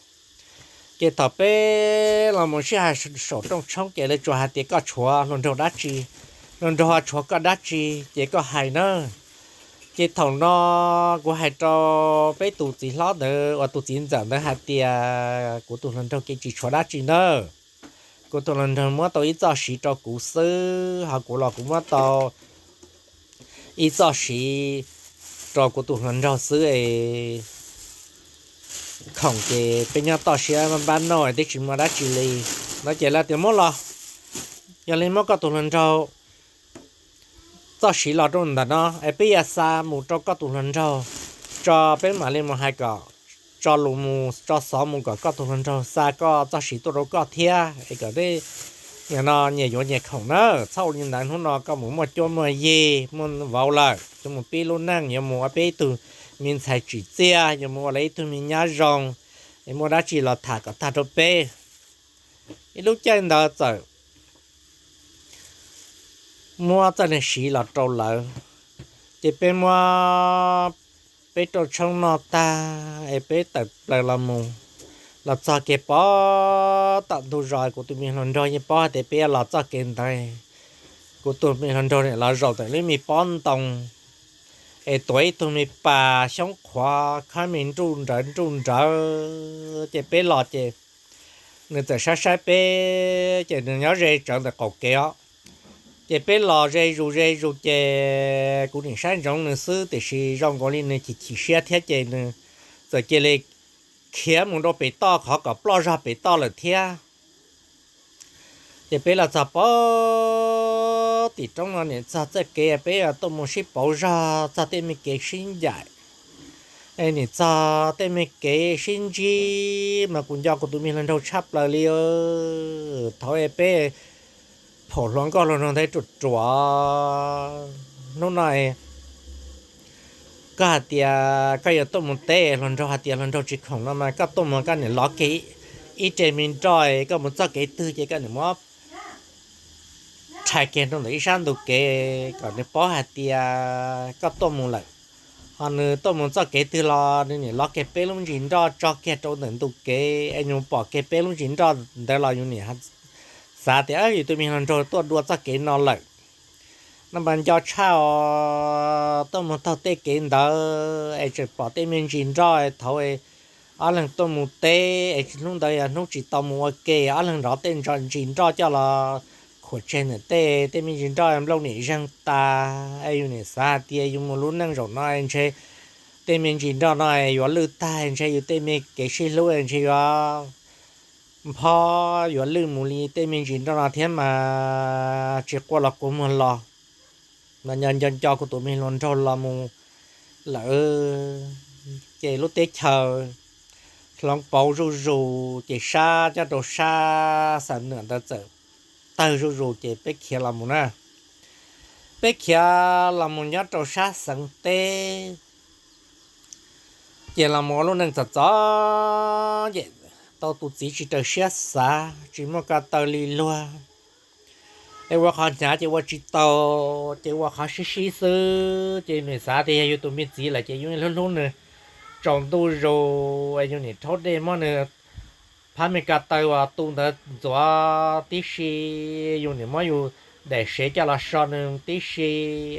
Ces thaum peb los mus sib hais saum rooj tshoob ces lawv tsuas hais tias koj tshuav hluas nraug dab tsi, hluas nraug ho tshuav koj dab tsi ces koj hais na. Ces thaum no kuv hais rau peb tus txiv hlob ntawd uas tus txiv ntxawm ntawd hais tias kuv tus hluas nraug ces tsis tshuav dab tsi ntawd. Kuv tus hluas nraug muab tau ib txoj siv rau kuv xwb, ho kuv los kuv muab tau ib txoj siv rau kuv tus hluas nraug xwb es khoom ces peb nyob toj siab npab noj twb tsis muaj dab tsi li no ces lawv tias muab los, yog li muab koj tus hluas nraug txoj siv los rau ntawm no es peb yuav xa mus rau koj tus hluas nraug tso, peb mam li mus hais kom tso lus mus tso xov mus kom koj tus hluas nraug xa koj txoj siv tuaj rau koj thiab es kom peb nyias no nyias yuav nyias khoom na. Txhob ua li ntawd, hnub no koj mus muaj cuab muaj yig muaj vauv lawm, yuav mus pib lub neej, yuav mus ua peb ib tug me ntxhais tsim txiaj, yuav mus ua lawv ib tug me nyab zoo, es muaj dab tsi los tham kom tag rau peb. Ib lub caij ntawd txawm muab txoj niag siv los rau lawv, ces peb muab peb rau tshoob noj tag es peb tawm plaws los mus, los txog kev pov tom ntug zos, kuv tus me hluas nraug yeej paub hais tias peb yuav los txoj kev ntawd. Kuv tus me hluas nraug nim los zaum ntawm lub me pob ntoo es tuav ib tug me pas xyoob qhuav khab me nruj nrawv nruj nrawv, ces peb los ces nws txawm saib saib peb, ces nws nyob ze tsawv ntawm qaum kev os. Ces peb los ze zus ze zus ces kuv nim saib ntsoov nws xwb, tiam sis zoo nkaus li nws chim chim siab thiab ces nws txawm cia li khiav mus rau pem toj qhov kom ploj zog pem toj lawm thiab. Ces peb los txog pem tim roob no, nim txog txoj kev peb tuaj mus sib pauv zog txog tej me kev sib ncaim, es nim txog tej me kev sib ntsib mas kuv nco kuv tus me hluas nraug tshaj plaws li. Thaum peb phaum hluas nkauj hluas nraug ntawd ruam ruam, hnub no koj hais tias koj yuav tuaj mus teb, hluas nraug hais tias hluas nraug tsis khoom no mas koj tuaj mus koj nim lov kiag ib re me nroj, koj mus txoj kev twg ces koj nim muab rhais kiag rau ntawm ib sab ntug kev kom nws paub hais tias koj tuaj mus lawm. Ho nws tuaj mus txoj kev twg los nws nim lov kiag peb lub ntsis nroj tso kiag rau ntawm ntug kev es yus pom kiag peb lub ntsis nroj ntawd los yus nim xav tias yus tus me hluas nraug tuaj dua txoj kev no lawm. No mas nco tshaj os, tuaj mus taug tej kev ntawd es tseem pom tej me ntsis nroj thaum ob leeg tuaj mus teb es hnub ntawd yog hnub tsis tau mus ua ke, ob leeg nrov tej ntsis nroj coj los khuam tseg ntawm tej, tej me ntsis nroj nplooj nim zeeg tas es yus nim xav hais tias yus mus lub neej zaum no ntshe tej me ntsis nroj no yuav lwj tag, ntshe yus tej me kev sib hlub ntshe yuav nphob yuav lwj mus li tej me ntsis nroj no thiab mas tsis quaj los kua muag los. Mas nco nco nco kuv tus me hluas nraug los mus lawm, ces lub teb chaws hloov pauv zuj zus, ces sab nyob rau sab Xam Nuam ntawd txawm tawg zuj zus, ces peb khiav los mus na. Peb khiav los mus nyob rau sab Xeev teb, ces los mus ua lub neej txom txom nyem, tau tus txiv tsis raws siab xav, tsis muaj ko taw li luag, es ua qhov hnyav ces ua tsis tau, ces ua qhov sib sib xwb. Ces nws xav tias yog yus tus me txiv lawm ces yus hlub hlub nws, tsaus ntuj zus es yus nim rhaub dej muab nws phab me ko taw uas tu ntawd ntxuav tib si, yus nim muab yus daim sev coj los so nws tib si,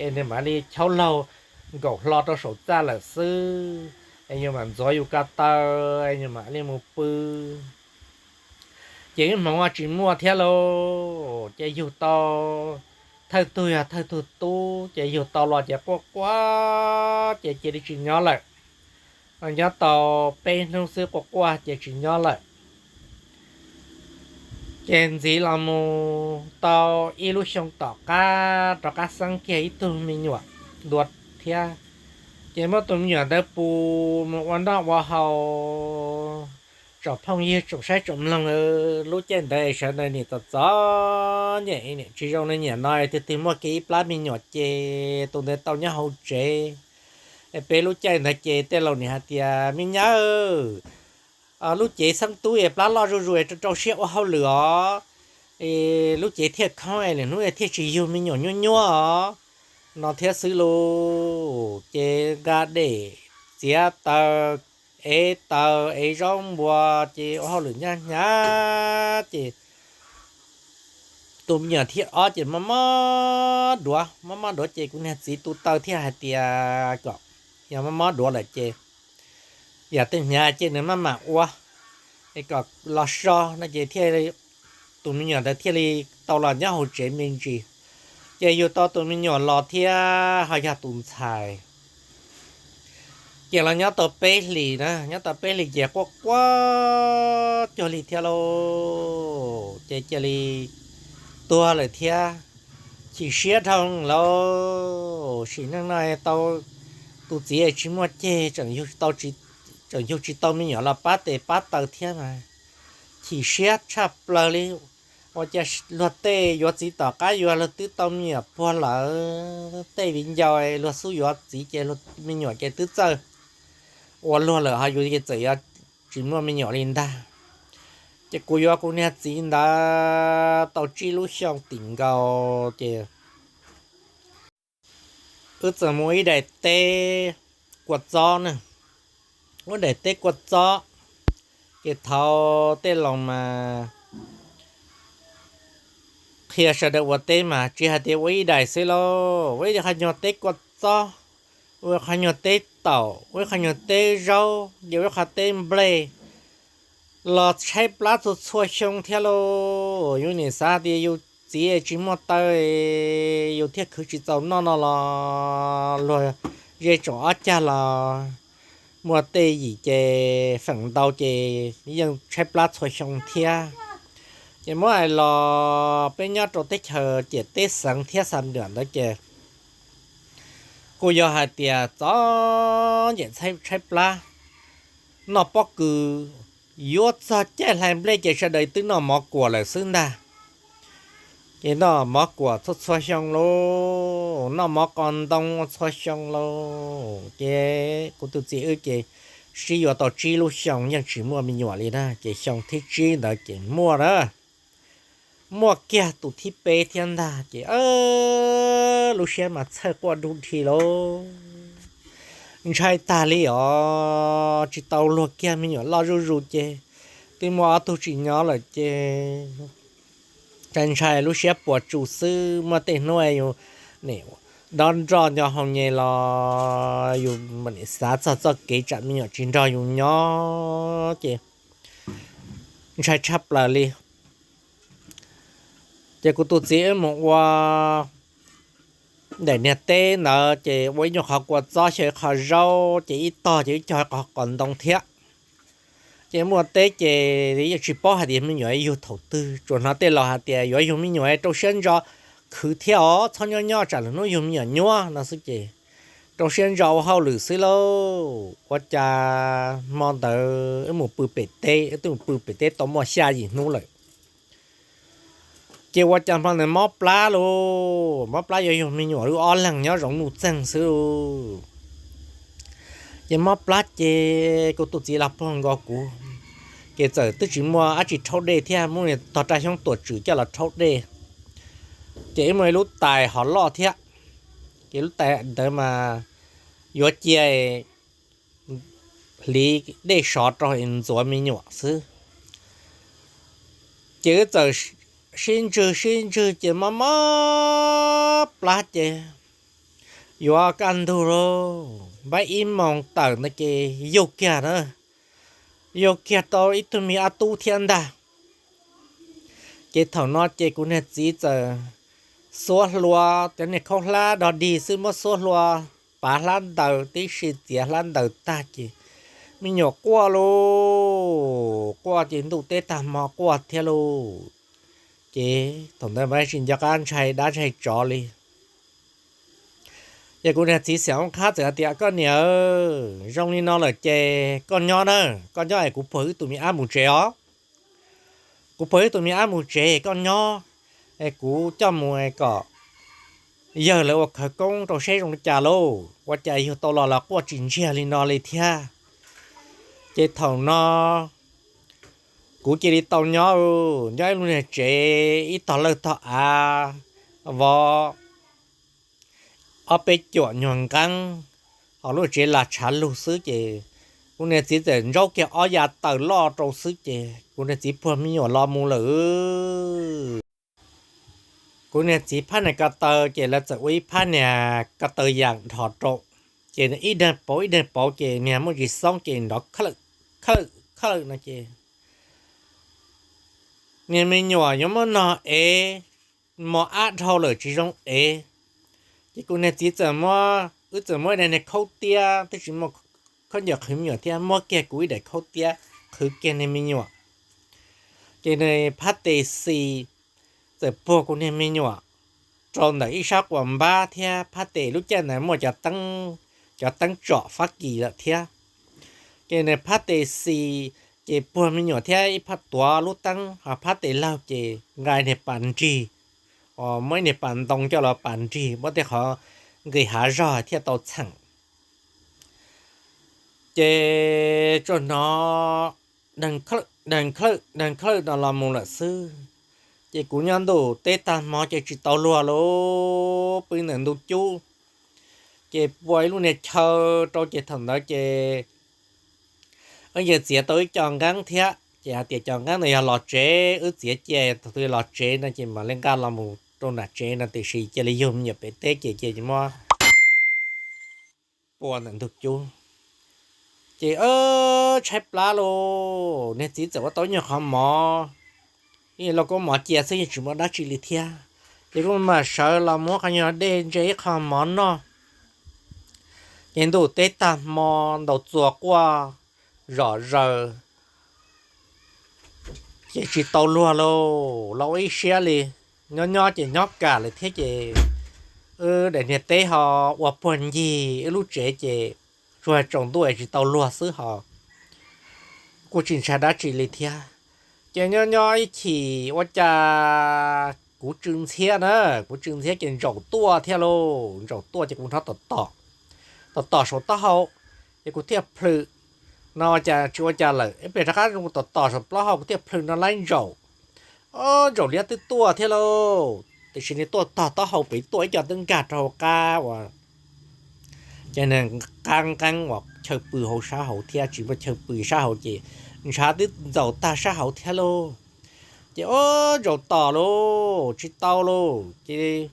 es nws mam li chaub laug nkaum hlo rau saum txaj lawm xwb, es yus mam ntxuav yus ko taw, es yus mam li mus pw. Ces ib hmoov tsis muaj thiab lauj, ces yug tau thawj tug yog thawj tug tub, ces yug tau los ces quaj quaj ces cia li tsis nyob lawm. Nyob tau peb hnub xwb quaj quaj ces tsis nyob lawm. Ces ntxiv los mus tau ib lub xyoo tom qab rov qab xeeb kiag ib tug me nyuam dua thiab. Ces muab tus me nyuam ntawd pus mus ua noj ua haus, tsoom phooj ywg tsoom saib tsoom mloog, lub caij ntawd sawv daws nim txom txom nyem, nim tsis zoo li nim no, twg twg muaj kiag ib plab me nyuam ces tus ntawd tau nyob hauv tsev. Peb lub caij ntawd ces tej laus nim hais tias me nyab, lub cev xeeb tub es plab loj zuj zus es rau rau siab ua hauj lwm os, lub cev thiaj khoob es lwm hnub thiaj tsis yug me nyuam nyuaj nyuaj os, no thiab xwb lauj. Ces nqa dej txiav taws, ev taws ev zaub npua, ces ua hauj lwm nyab hnyav ces tus me nyuam thib ob ces mob mob duav, mob mob duav ces kuv niag txiv tu taw thiaj hais tias kom yog mob mob duav lawm ces yam tej hnyav ces nws maj mam ua es kom los so no ces thiaj, tus me nyuam ntawd thiaj li tau los nyob hauv tsev me ntsis. Ces yug tau tus me nyuam los thiab ho yog tus ntxhais. Ces los nyob tau peb hlis na, nyob tau peb hlis ces quaj quaj cuag li thiab lauj, ces cia li tuag lawm thiab. Chim siab dhau lawm, sim neej no tau tus txiv tsis muaj ceg, tseem yug tsis tau me nyuam los pab tes pab taw thiab mas chim siab tshaj plaws li. Ua cas luag tej yuav txiv tom qab yuav luag twb tau me nyuam puag lawm, tej viv ncaus luag xub yuav txiv ces me nyuam ces twb txawj ua luag lawm ho yus ces txawm yuav tsis muaj me nyuam li ntag. Ces kuv yuav kuv niag txiv ntawd tau tsib lub xyoo tim nkaus ces wb txawm mus ib daim teb kua txob na, ib daim teb kua txob. Ces thaum tej laus mas qhia sawv daws ua teb mas tsis hais tias ua ib daim xwb lauj, ua ib qho nyuag teb kua txob, ua ib qho nyuag teb taum, ua ib qho nyuag teb zaub, ces ua ib qho teb nplej, los tshaib plab txhua txhua xyoo thiab lauj. Yus nim xav tias yus txiv tsis muaj taw, yus thiaj khwv tsis txaus noj no los luag zej tsoom ob cag los muaj tej yim ces feem ntau ces yeej tshaib plab txhua xyoo thiab. Ces muab hais los peb nyob rau teb chaws ciam teb xeev thiab xa nram ntawd ces kuj yog hais tias txom nyem tshaib plab, noj pob kws, yuav txog caij hlais nplej ces sawv daws twb noj mov kuam lawm xwb ntag. Ces noj mov kuam txhua txhua xyoo lauj, noj mov qos ntoo txhua xyoo lauj. Ces kuv tus txiv wb ces sib yuav tau tsib lub xyoo yeej tsis muaj me nyuam li na, ces xyoo thib tsib ntawd ces muaj na, muaj kiag tus thib peb thiab ntag. Ces lub siab mas txhawj quaj du dhi lauj, ntshai tag li os, tsis tau luag kiag me nyuam loj zuj zus ces twb muaj ob tug tsis nyob lawm ces ntshai ntshai lub siab puas tsuaj xwb. Muaj tej hnub yus nim dob nroj nyo hau nyem los yus nim xav txog txoj kev tsam me nyuam tsis nrog yus nyob ces ntshai tshaj plaws li. Ces kuv tus txiv wb mus ua daim niag teb ntawd ces ua ib nyuag qhov kua txob, xyaw ib qho zaub, ces ib tog ces wb cog ib qho qos ntoo thiab. Ces muaj teb ces yeej tsis paub hais tias me nyuam yug thaum twg, tsuas hnov tej laus hais tias yuav yug me nyuam rau siab ntso khwv thiab os, txhob nyob nyob tsam lwm hnub yug me nyuam nyuaj no xwb ces rau siab ntso ua hauj lwm xwb lauj. Ua cas hmo ntawd wb mus pw pem teb, wb twb mus pw pem teb tau muaj xya yim hnub lawm. Ces ua cas hmo ntawd mob plab lauj, mob plab yuav yug me nyuam, wb ob leeg nyob zoov nuj txeeg xwb lauj. Ces mob plab ces kuv tus txiv los puag nkaus kuv, ces txawm twb tsis muaj dab tsi rhaub dej thiab, muab tog raj xyoob tuam tswm coj los rhaub dej. Ces wb muaj ib lub tais hov loj thiab, ces lub tais ntawd mas yuav cia hliv dej sov rau ntxuav me nyuam xwb. Ces wb txawm sib ntswg sib ntswg ces mob mob plab ces yuav kaj ntug lauj, npaib ib moos tawm ntawd ces yug kiag na, yug kiag tau ib tug me ab tub thiab ntag. Ces thaum no ces kuv niag txiv txawm xuab hlua, cov niag khaub hlab dog dig xwb muab xuab hlua pav hlab ntaws tib si, txiav hlab ntaws tag ces me nyuam quaj lauj, quaj ces ntuj teb tag hmo quaj thiab lauj. Ces thaum ntawd mas tsis nco qab ntshai dab ntshai tsov li. Ces kuv niag txiv xiam ub qhab txawm hais tias, Koj niam, zoo li no lawm ces koj nyob na, koj nyob es kuv puag wb tus me ab mus tsev os. Kuv puag wb tus me ab mus tsev, koj nyob es kuv coj mus kom yawg lawv ua khawv koob rau seb zoo li cas lauj, ua cas yug tau los los quaj tsis ntsiag li no li thiab. Ces thaum no kuv cia li tau nyob, nyob ib lub niag tsev ib tog lawj tog av, vov ob peb cuam nyuag nqeeb, ho lub tsev lag tshav lug xwb ces kuv niag txiv txawm ntsaub kiag ob yav taws loj rau xwb ces kuv niag txiv puag me nyuam los mus lawm. Kuv niag txiv phab niag ko taw ces lawv txawm ua ib phab niag ko taw yam nrho rau, ces ib daig pauv ib daig pauv ces niag muaj ntsis xoob ces nrov khawj khawj no ces niag me nyuam yuav muab nog ev, mos ab dhau lawm tsis zoo ev. Ces kuv niag txiv txawm muab, wb txawm muab ib daim niag khaub tiab, twb tsis muaj khaub ncaws qhwv me nyuam thiab, muab kiag kuv ib daim khaub tiab qhwv kiag niag me nyuam. Ces niag phab tes xis txawm puag kuv niag me nyuam rau ntawm ib sab quas npab thiab, phab tes lub caij ntawd muaj cov teeb tsom Fab Kis lawm thiab. Ces niag phab tes xis ces puag me nyuam thiab ib phab tuav lub teeb, ho phab tes laug ces nqa niag pas nrig, muab ib niag pas ntoo coj los pas nrig, muab tej qhov nqis hav zog thiaj tau txheem. Ces tsuas hnov deeg khlawj deeg khlawj no los mus lawm xwb. Ces kuv nyob ntuj teb tag hmo ces tsis tau luag lauj, pw ntawm ntug cub. Ces pua ib lub niag chaw rau ces thaum ntawd ces wb yeej txiav tau ib co nqeeb thiab, ces hais tias cov nqeeb ntawd yog los tsev, wb txiav cia thaum twg los tsev no ces mam li nqa los mus rau nram tsev no, tiam sis cia li yug me nyuam pem teb ces cia li muab pua ntawm ntug cub. Ces tshaib plab lauj, niag txiv txawm ua tau ib nyuag qhov mov, ib lauj kaub mov cia xwb yeej tsis muaj dab tsi li thiab. Ces kuv mam sawv los muab qhov nyuag dej ntse ib qho mov noj. Ces ntuj teb tag hmo ntaus txuas quaj zom zaws, ces tsis tau luag lauj, los ua ib siab li. Nyob nyob ces nyob kam lawm thiab ces wb daim niag teb ho ua puag ncig wb lub tsev ces tsuas tsaus ntuj es tsis tau luag xwb ho kuj tsis ntshai dab tsi li thiab. Ces nyob nyob ib chim ua cas kuv tsw ntxhiab na, kuv tsw ntxhiab ces ntsaum tuaj thiab lauj, ntsaum tuaj ces kuv nrov tom tom, tom tom saum taub hau, ces kuv thiaj plhws. No ua cas tsis ua cas lawm, ib pliag rov qab zoo tom tom saum plaub hau kuv thiaj plhws no laib ntsaum. Ob, ntsaum liab twb tuaj thiab lauj, tiam sis nws tuaj tog taub hau pem tuaj ib co twb nkag rau hauv qab uas ces nws qab nqeeb uas chaw pw hauv sab hauv thiab, tsis muaj chaw pw sab hauv ces ntshav twb ntxaus tag sab hauv thiab lauj. Ces ob, ntsaum tom lauj, tsis tau lauj, ces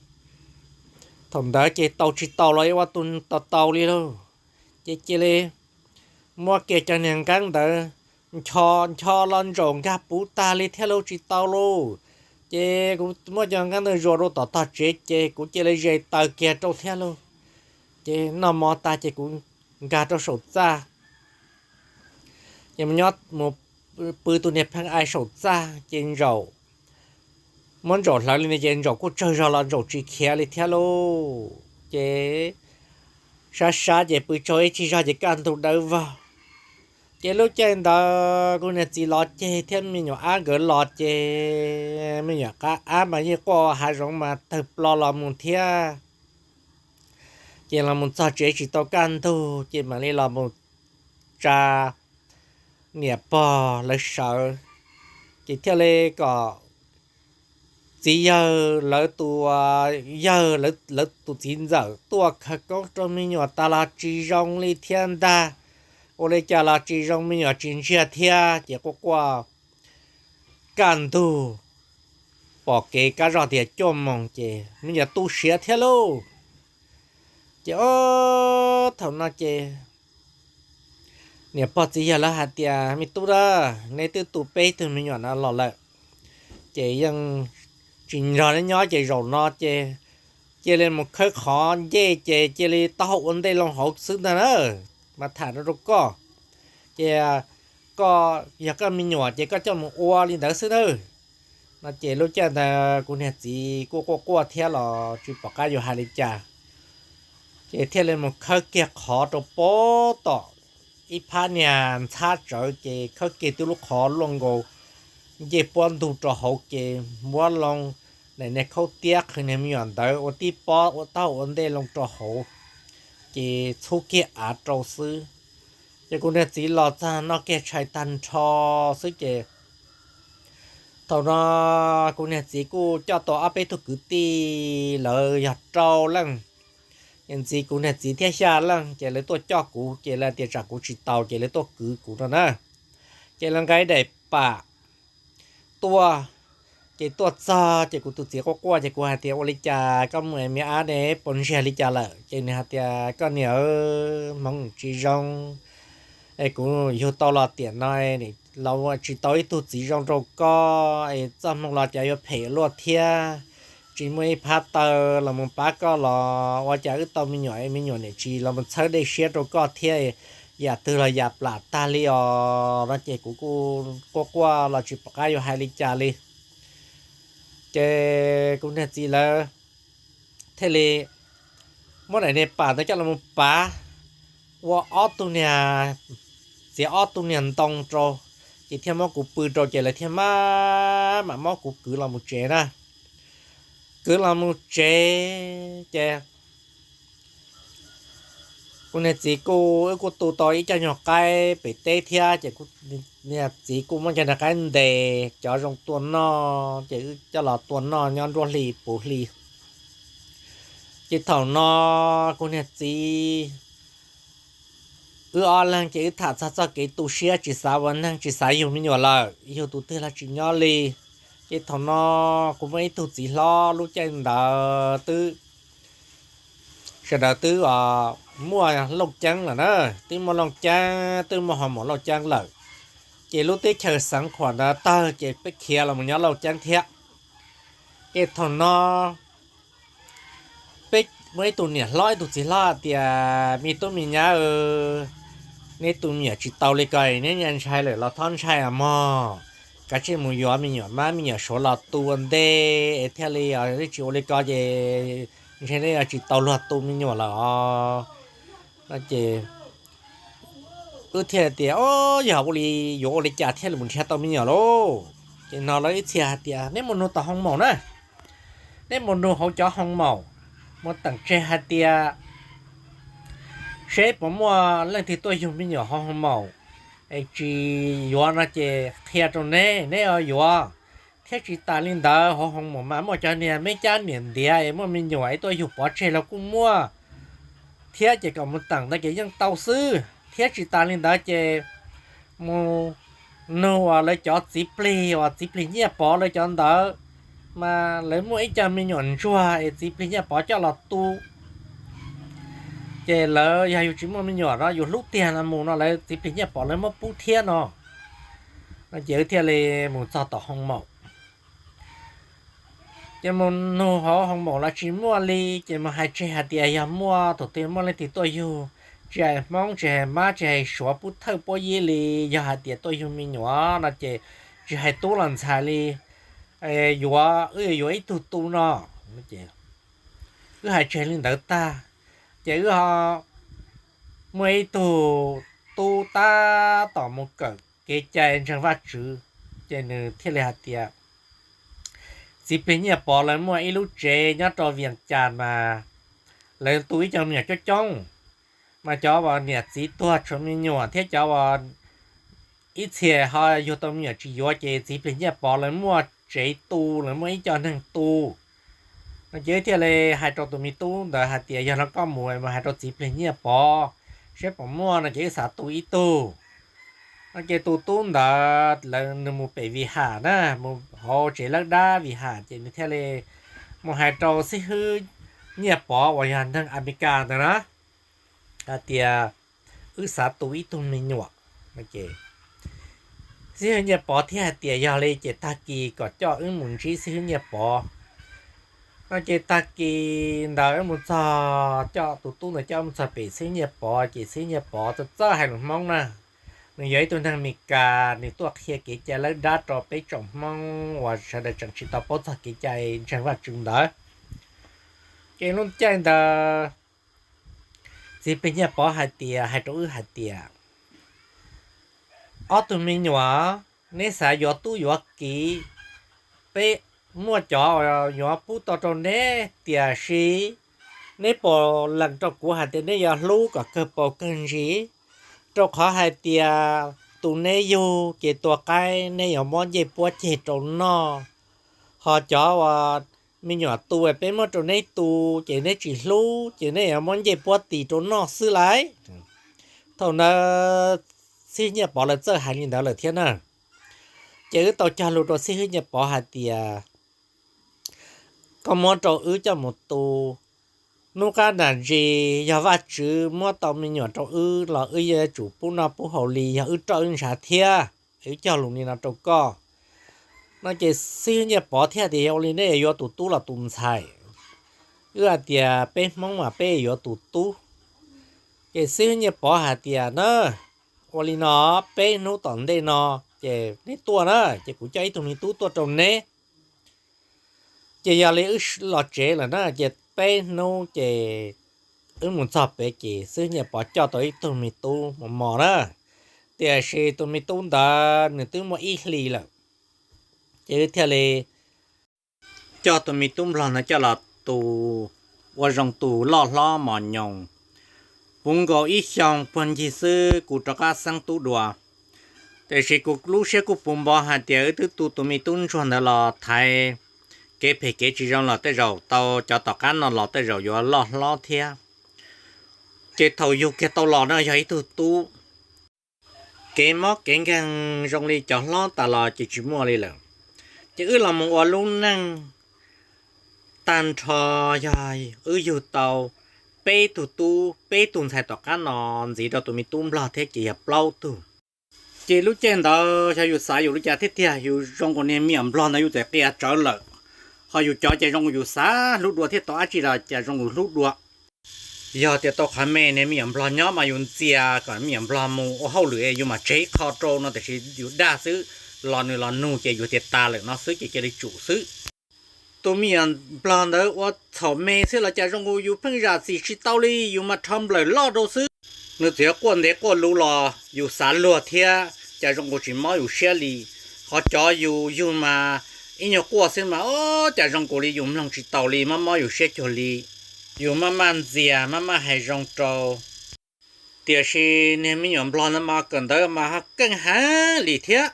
thaum ntawd ces tau tsis tau los ua tus tau tau li lauj. Ces cia li muab kiag cov niag nqeeb ntawd ncho ncho los ntsaum nkag puv tag li thiab lauj, tsis tau lauj. Ces kuv muab cov nqeeb ntawd zuas rau tom tog tsev ces kuv cia li zes taws kiag rau thiab lauj. Ces noj mov tag ces kuv nkag rau saum txaj, ces mus nyob mus pw tus niag pheej ai saum txaj ces ntsaum, muab ntsaum hlawv li no ces ntsaum kuj tsawg zog los ntsaum tsis khiav li thiab lauj. Ces sab sab ces pw tsaug ib tsig zog ces kaj ntug dawb vog. Ces lub caij ntawd kuv niag txiv los ceg thiab me nyuam ab nkawd los ces me nyuam qab ab mas yeej quaj hav zoov mas tawg plo los mus thiab. Ces los mus txog tsev tsis tau kaj ntug ces mam li los mus tsa niam pog lawv sawv, ces thiaj li kom txiv yawg lawv tus, yawg lawv tus txiv ntxawm tuaj khawv koob rau me nyuam tas los tsis zoo li thiab ntag. Ua li cas los tsis zoo, me nyuam tsis ntsiag thiab ces quaj quaj kaj ntug, pom kev kab zog tias cuaj moos ces me nyuam tu siav thiab lauj. Ces ob, thaum no ces niam pog txiv yawg lawv hais tias, Me tub a, neb twb tu peb tug me nyuam no los lawm, ces yeej tsis nrog neb nyob ces zaum no ces cia li mus khawb qhov ncej ces cia li taub hau ua ntej loo hauv xwb ntag na. Mas tham rau rau koj, ces koj yog koj me nyuam ces koj coj mus ua li ntawd xwb nawb. No ces lub caij ntawd kuv niag txiv kuj quaj quaj thiab los tsis pom qab yuav hais li cas, ces thiaj li mus khawb kiag qhov rau pem tom ib phab niag ntxhab tsawv ces khawb kiag tib lub qhov luaj nkaus ncej puab ntug rau hauv ces muab loo niag khaub tiab qhwv niag me nyuam ntawd ua tib pob ua taub hau ua ntej loo rau hauv, ces txhub kiag av rau xwb. Ces kuv niag txiv los txog noj kiag tshais tag nrho xwb ces thaum no kuv niag txiv kuj coj tau ob peb tug kwv tij, lawv yog rau leej, ces ntxiv kuv niag txiv thiab xya leej ces lawv tuaj coj kuv ces lawv tias tsam kuv tsis taus ces lawv tuaj kwv kuv no na. Ces lawv nqa daim pam tuaj, ces tuaj txog ces kuv tus txiv quaj quaj ces kuv hais tias ua li cas koj mus es me ab ne puas ntsiag li cas lawm? Ces nws hais tias koj niam, hmoov tsis zoo es kuv yug tau los tiam no los tsis tau ib tug txiv zoo rau koj es txoj hmoo los cas yuav phem luaj thiab, tsis muaj ib phab taw los mus pab koj los ua cas wb tau me nyuam me nyuam niam tsis los mus txhawb dej siab rau koj thiab, yam twg los yam plam tag li os no ces kuv kuj quaj quaj los tsis pom qab yuav hais li cas li. Ces kuv niag txiv lawv thiaj li muab daim niag pam ntawd coj los mus pav ua ob tug niag, txiav ob tug niag ntoo rau, ces thiaj muab kuv pw rau ces lawv thiaj maj mam muab kuv kwv los mus tsev na. Kwv los mus tsev ces kuv niag txiv kuj, wb kuj tu tau ib co nyuag qaib pem teb thiab ces niag txiv kuj muab cov niag qaib ntes cov zoo tua noj ces wb coj los tua noj nyob nruab hli puv hli. Ces thaum no kuv niag txiv, wb ob leeg ces wb tham txog txoj kev tu siab tsis xav ua neeg tsis xav yug me nyuam lawm, yug tus twg los tsis nyob li. Ces thaum no kuv muaj ib tug txiv hlob lub caij ntawd twb, sawv daws twb muaj Looj Ceeb lawm na, twb muaj Looj Ceeb twb muaj ho mus Looj Ceeb lawm. Ces lub teb chaws Xeev Khuam ntawd tawg ces peb khiav los mus nyob Looj Ceeb thiab. Ces thaum no peb muaj ib tug niam hlob ib tug txiv hlob hais tias me tub me nyab, neb tu me nyuam tsis tau li ko neb ntshai lawm los txhob ntshai os mog, kav tsij mus yuav me nyuam mab me nyuam suav los tu ua ntej es thiaj li, neb tsis ua li ko ces ntshe neb yuav tsis tau luag tu me nyuam lawm os. No ces wb thiaj tias o, yog ua li yuav ua li cas thiaj li mus nrhiav tau me nyuam lauj? Ces no lawv ib txhia hais tias neb mus nug tom hoo maum na, neb mus nug hauv cov hoo maum, mus teem tseg hais tias seb puas muaj leej twg tuaj yug me nyuam hauv hoo maum es tsis yuav no ces qhia rau neb, neb yuav. Thiab tsis tas li ntawd hauv hoo maum mas muaj cov niag me cab niam ntiav es muaj me nyuam es tuaj yug pov tseg los kuj muaj thiab, ces kom mus teem ntawd ces yeej tau xwb. Thiab tsis tas li ntawd ces mus nug uas lawv cov txiv plig uas txiv plig Nyiaj Pov lawv cov ntawd, mas lawv muaj ib co me nyuam ntsuag es txiv plig Nyiaj Pov coj los tu, ces lawv yog yus tsis muaj me nyuam no yus hlub tiag no mus no lawv txiv plig Nyiaj Pov lawv muab pub thiab no. No ces wb thiaj li mus txog tom hoo maum. Ces mus nug hauv hoo maum los tsis muaj li, ces mus hais tseg hais tias yog muaj thaum twg muaj leej twg tuaj yug, tsis hais Hmoob tsis hais Mab tsis hais Suav pub thawj puab yib li, yog hais tias tuaj yug me nyuam no ces tsis hais tub los ntxhais li, yuav wb yuav ib tug tu no. Wb hais tseg li ntawd tag, ces wb ho muaj ib tug tub tab tom mus kawm kev cai ntseeg Vajtswv, ces nws thiaj li hais tias txiv plig Nyiaj Pov lawv muaj ib lub tsev nyob rau Vias Cas mas lawv tu ib co me nyuam coob coob, mas cov uas niam txiv tuag tshuav me nyuam thiab cov uas ib txhia ho yug tau me nyuam tsis yuav ces txiv plig Nyiaj Pov lawv muaj tsev tu, lawv muaj ib co neeg tu. No ces wb thiaj li hais rau tus me tub ntawd hais tias yog no koj mus mus hais rau txiv plig Nyiaj Pov seb puas muaj no ces wb xav tu ib tug. No ces tus tub ntawd lawv nws mus pem Vij Has na, mus hauv tsev lawb dab Vij Has ces nws thiaj li mus hais rau xib hwb Nyiaj Pov uas yog neeg Amelikas ntawd na, hais tias wb xav tu ib tug me nyuam. Ces Xib hwb Nyiaj Pov thiaj hais tias yog li ces tag kis kom coj wb mus ntsib xib hwb Nyiaj Pov no. Ces tag kis ntawd wb mus txog, coj tus tub ntawd coj wb mus txog pem xib hwb Nyiaj Pov, ces xib hwb Nyiaj Pov txawj txawj hais lus Hmoob na. Nws yog ib tug neeg Meskas, nws tuaj qhia kev cai lawb dab rau peb tsoom Hmoob uas sawv daws tseem tsis tau paub txog kev cai ntseeg Vajtswv ntawd. Ces lub caij ntawd txiv plig Nyiaj Pov hais tias, hais rau wb hais tias, ob tug me nyuam, neb xav yuav tub yuav kiv, peb muaj cov yuav pub tau rau neb, tiam sis neb puas lees rau kuv hais tias neb yuav hlub kom kawg paus kawg ntsis? Rau qhov hais tias tus neb yug ces tua qaib neb yuav muab ncej puab ceg rau noj, ho cov uas me nyuam tu peb muab rau neb tu ces neb tsis hlub ces neb yuav muab ncej puab tis rau noj xwb lauj. Thaum ntawd xib hwb Nyiaj Pov lawv txawj hais li ntawd lawm thiab na. Ces wb tau cog lus rau xib hwb Nyiaj Pov hais tias, koj muab rau wb coj mus tu, hnub qab nram ntsis yog Vajtswv muab tau me nyuam rau wb los wb yuav tsum pub noj pub haus li yog wb roj wb ntshav thiab. Wb cog lus li no rau koj no. Ces xib hwb Nyiaj Pov thiaj tias, yog ua li neb yuav tus tub los tus ntxhais? Wb hais tias peb Hmoob mas peb yuav tus tub. Ces xib hwb Nyiaj Pov hais tias na, ua li no, peb hnub tom ntej no ces neb tuaj na, ces kuv coj ib tug me tub tuaj rau neb. Ces yog li wb los tsev lawm na, ces peb hnub ces wb mus txog pem ces xib hwb Nyiaj Pov coj tau ib tug me tub mos mos na, tiam sis tus me tub ntawd nws twb muaj ib hlis lawm. Ces wb thiaj li coj tus me tub nplog ntawd coj los tu, ua zoo tu loj hlob mos nyoos. Puv nkaus ib xyoos puag ncig xwb kuv rov qab xeeb tub dua. Tiam sis kuv lub siab kuj puv npo hais tias wb twb tu tus me tub ntsuag ntawd los thaiv kev phem kev tsis zoo los tej zaum tau cov tom qab no los tej zaum yuav loj hlob thiab. Ces thaum yug kiag tau los no yog ib tug tub, kev mob kev nkeeg zoo li cov hlob tas los ces tsis muaj li lawm. Ces wb los mus ua lub neej tag nrho yog wb yug tau peb tug tub peb tug ntxhais tom qab no ntxiv rau tus me tub nplog thiab ces yog plaub tug. Ces lub caij ntawd xyov yus xav yus li cas thiab tiag, yus zoo nkaus niag me nyuam nplog ntawd yus txawm qia tsawv lawm, ho yus cov ces zoo nkaus yus xav hlub dua thiab tau dab tsi los cas zoo nkaus hlub dua. Yog tias tau qhov me niag me nyuam nplog nyob mas yus ntxias kom me nyuam nplog mus ua hauj lwm yus mam tseg ib qho rau no tiam sis yus dag xwb, los nws los nug ces yus tias tas lawm no xwb ces cia li tsum xwb. Tus me nyuam nplog ntawd ua txhaum me xwb los cas zoo nkaus yus pheej zam txim tsis tau li, yus mas rho nplawm loj rau xwb. Nws txawm yuav quaj ntev quaj luv los yus xav luag thiab cas zoo nkaus tsis mob yus siab li. Qhov cov yus yug mas ib nyuag quaj xwb mas o, cas zoo nkaus li yus mloog tsis taus li, mob mob yus siab cuag li. Yus maj maj ntxias maj maj hais zoo rau, tiam sis niag me nyuam nplog ntawd mas kawm ntawv mas ho keej heev li thiab.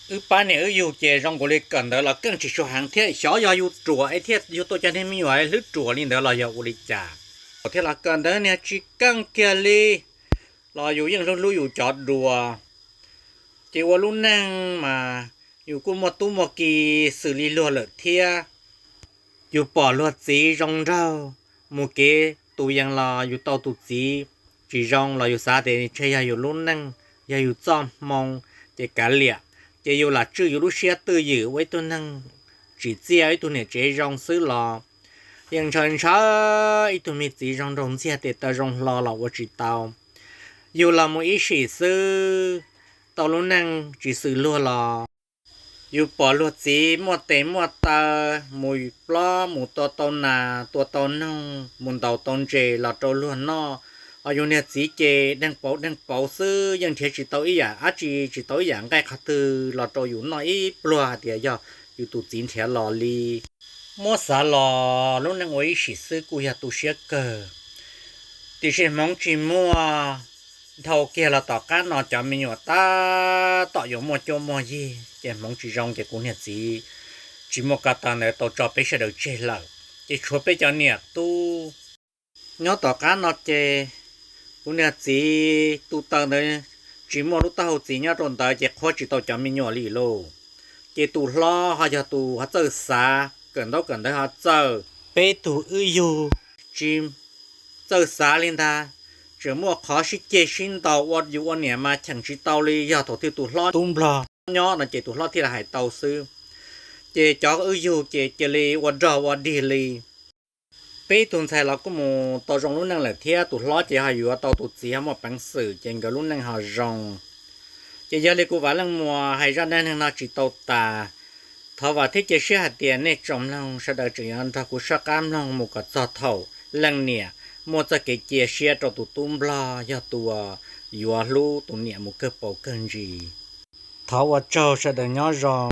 Wb pab niam wb yug ces zoo nkaus li kawm ntawv los keej tsis tshua heev thiab, xyov yog yus ruam es thiaj yug tau cov niag me nyuam hlwb ruam li ntawd los yog ua li cas. Thiab los kawm ntawv niag tsis keej kiag li, los yus yeej hlub hlub yus cov dua. Ces ua lub neej mas yus kuj muaj tub muaj ki xws li luag lawm thiab. Yus pom luag txiv zoo nraug, mus kev tus yees los yus tau tus txiv tsis zoo los yus xav tias ntshe yog yus lub neej, yog yus txoj hmoo, ces kav liam. Ces yus lam tswj yus lub siab twj ywm ua ib tug neeg tsim txiaj, ib tug niam tsev zoo xwb los yeej ntshaw ntshaw ib tug me txiv zoo nraug ntxiag tes taw zoo hlo los ua tsis tau. Yus los mus ib sim xwb, tau lub neej tsis xws luag los yus pom luag txiv muaj tes muaj taw, mus plob mus tua tau nas tua tau noog, mus ntaus tau ntses los rau luag noj, ho yus niag txiv ces deeg pauv deeg pauv xwb, yeej nrhiav tsis tau ib yam dab tsi, tsis tau ib yam nqaij qhov twg los rau yus noj ib pluag hais tias yog yus tus txiv nrhiav los li. Muab xav los lub neej ua ib sim xwb kuj yog tu siab kawg, tiam sis hmoov tsis muaj. Dhau kiag los tom qab no cov me nyuam tab tom yuav muaj cuab muaj yig ces hmoov tsis zoo ces kuv niag txiv tsis muaj ko taw ntawd tau tso peb sawv daws tseg lawm, ces tshuav peb cov niam tub nyob tom qab no ces kuv niag txiv tus taw ntawd tsis muaj lub taub hau txiv nyob rau ntawd ces qhuab tsis tau cov me nyuam li lauj. Ces tus hlob ho yog tus ho txawj xav, kawm ntaub kawm ntawv ho txawj. Peb tug wb yug tsis txawj xav li ntag, tseem muaj qhov sib ceg sib ntaus ua yus ua niam mas cheem tsis tau li, yog thaum twg tus hlob tub nplog nyob no ces tus hlob thiaj li hais tau xwb. Ces cov wb yug ces cia li ua rog ua dig li. Peb tug ntxhais los kuj mus tau zoo lub neej lawm thiab, tus hlob ces ho yuav tau tus txiv ho muaj peev xwm ces nkawd lub neej ho zoo. Ces yog li kuv Vam Leej Muas hais zaj dab neeg no tsis tau tas, thov vam thiab cia siab hais tias nej tsoom mloog sawv daws tseem yuav nrog kuv soj qab mloog mus kom txog thaum leej niam muaj txoj kev cia siab rau tus tub nplog yog tus uas yuav hlub tus niam mus kawg paus kawg ntsis. Thov ua tsaug, sawv daws nyob zoo.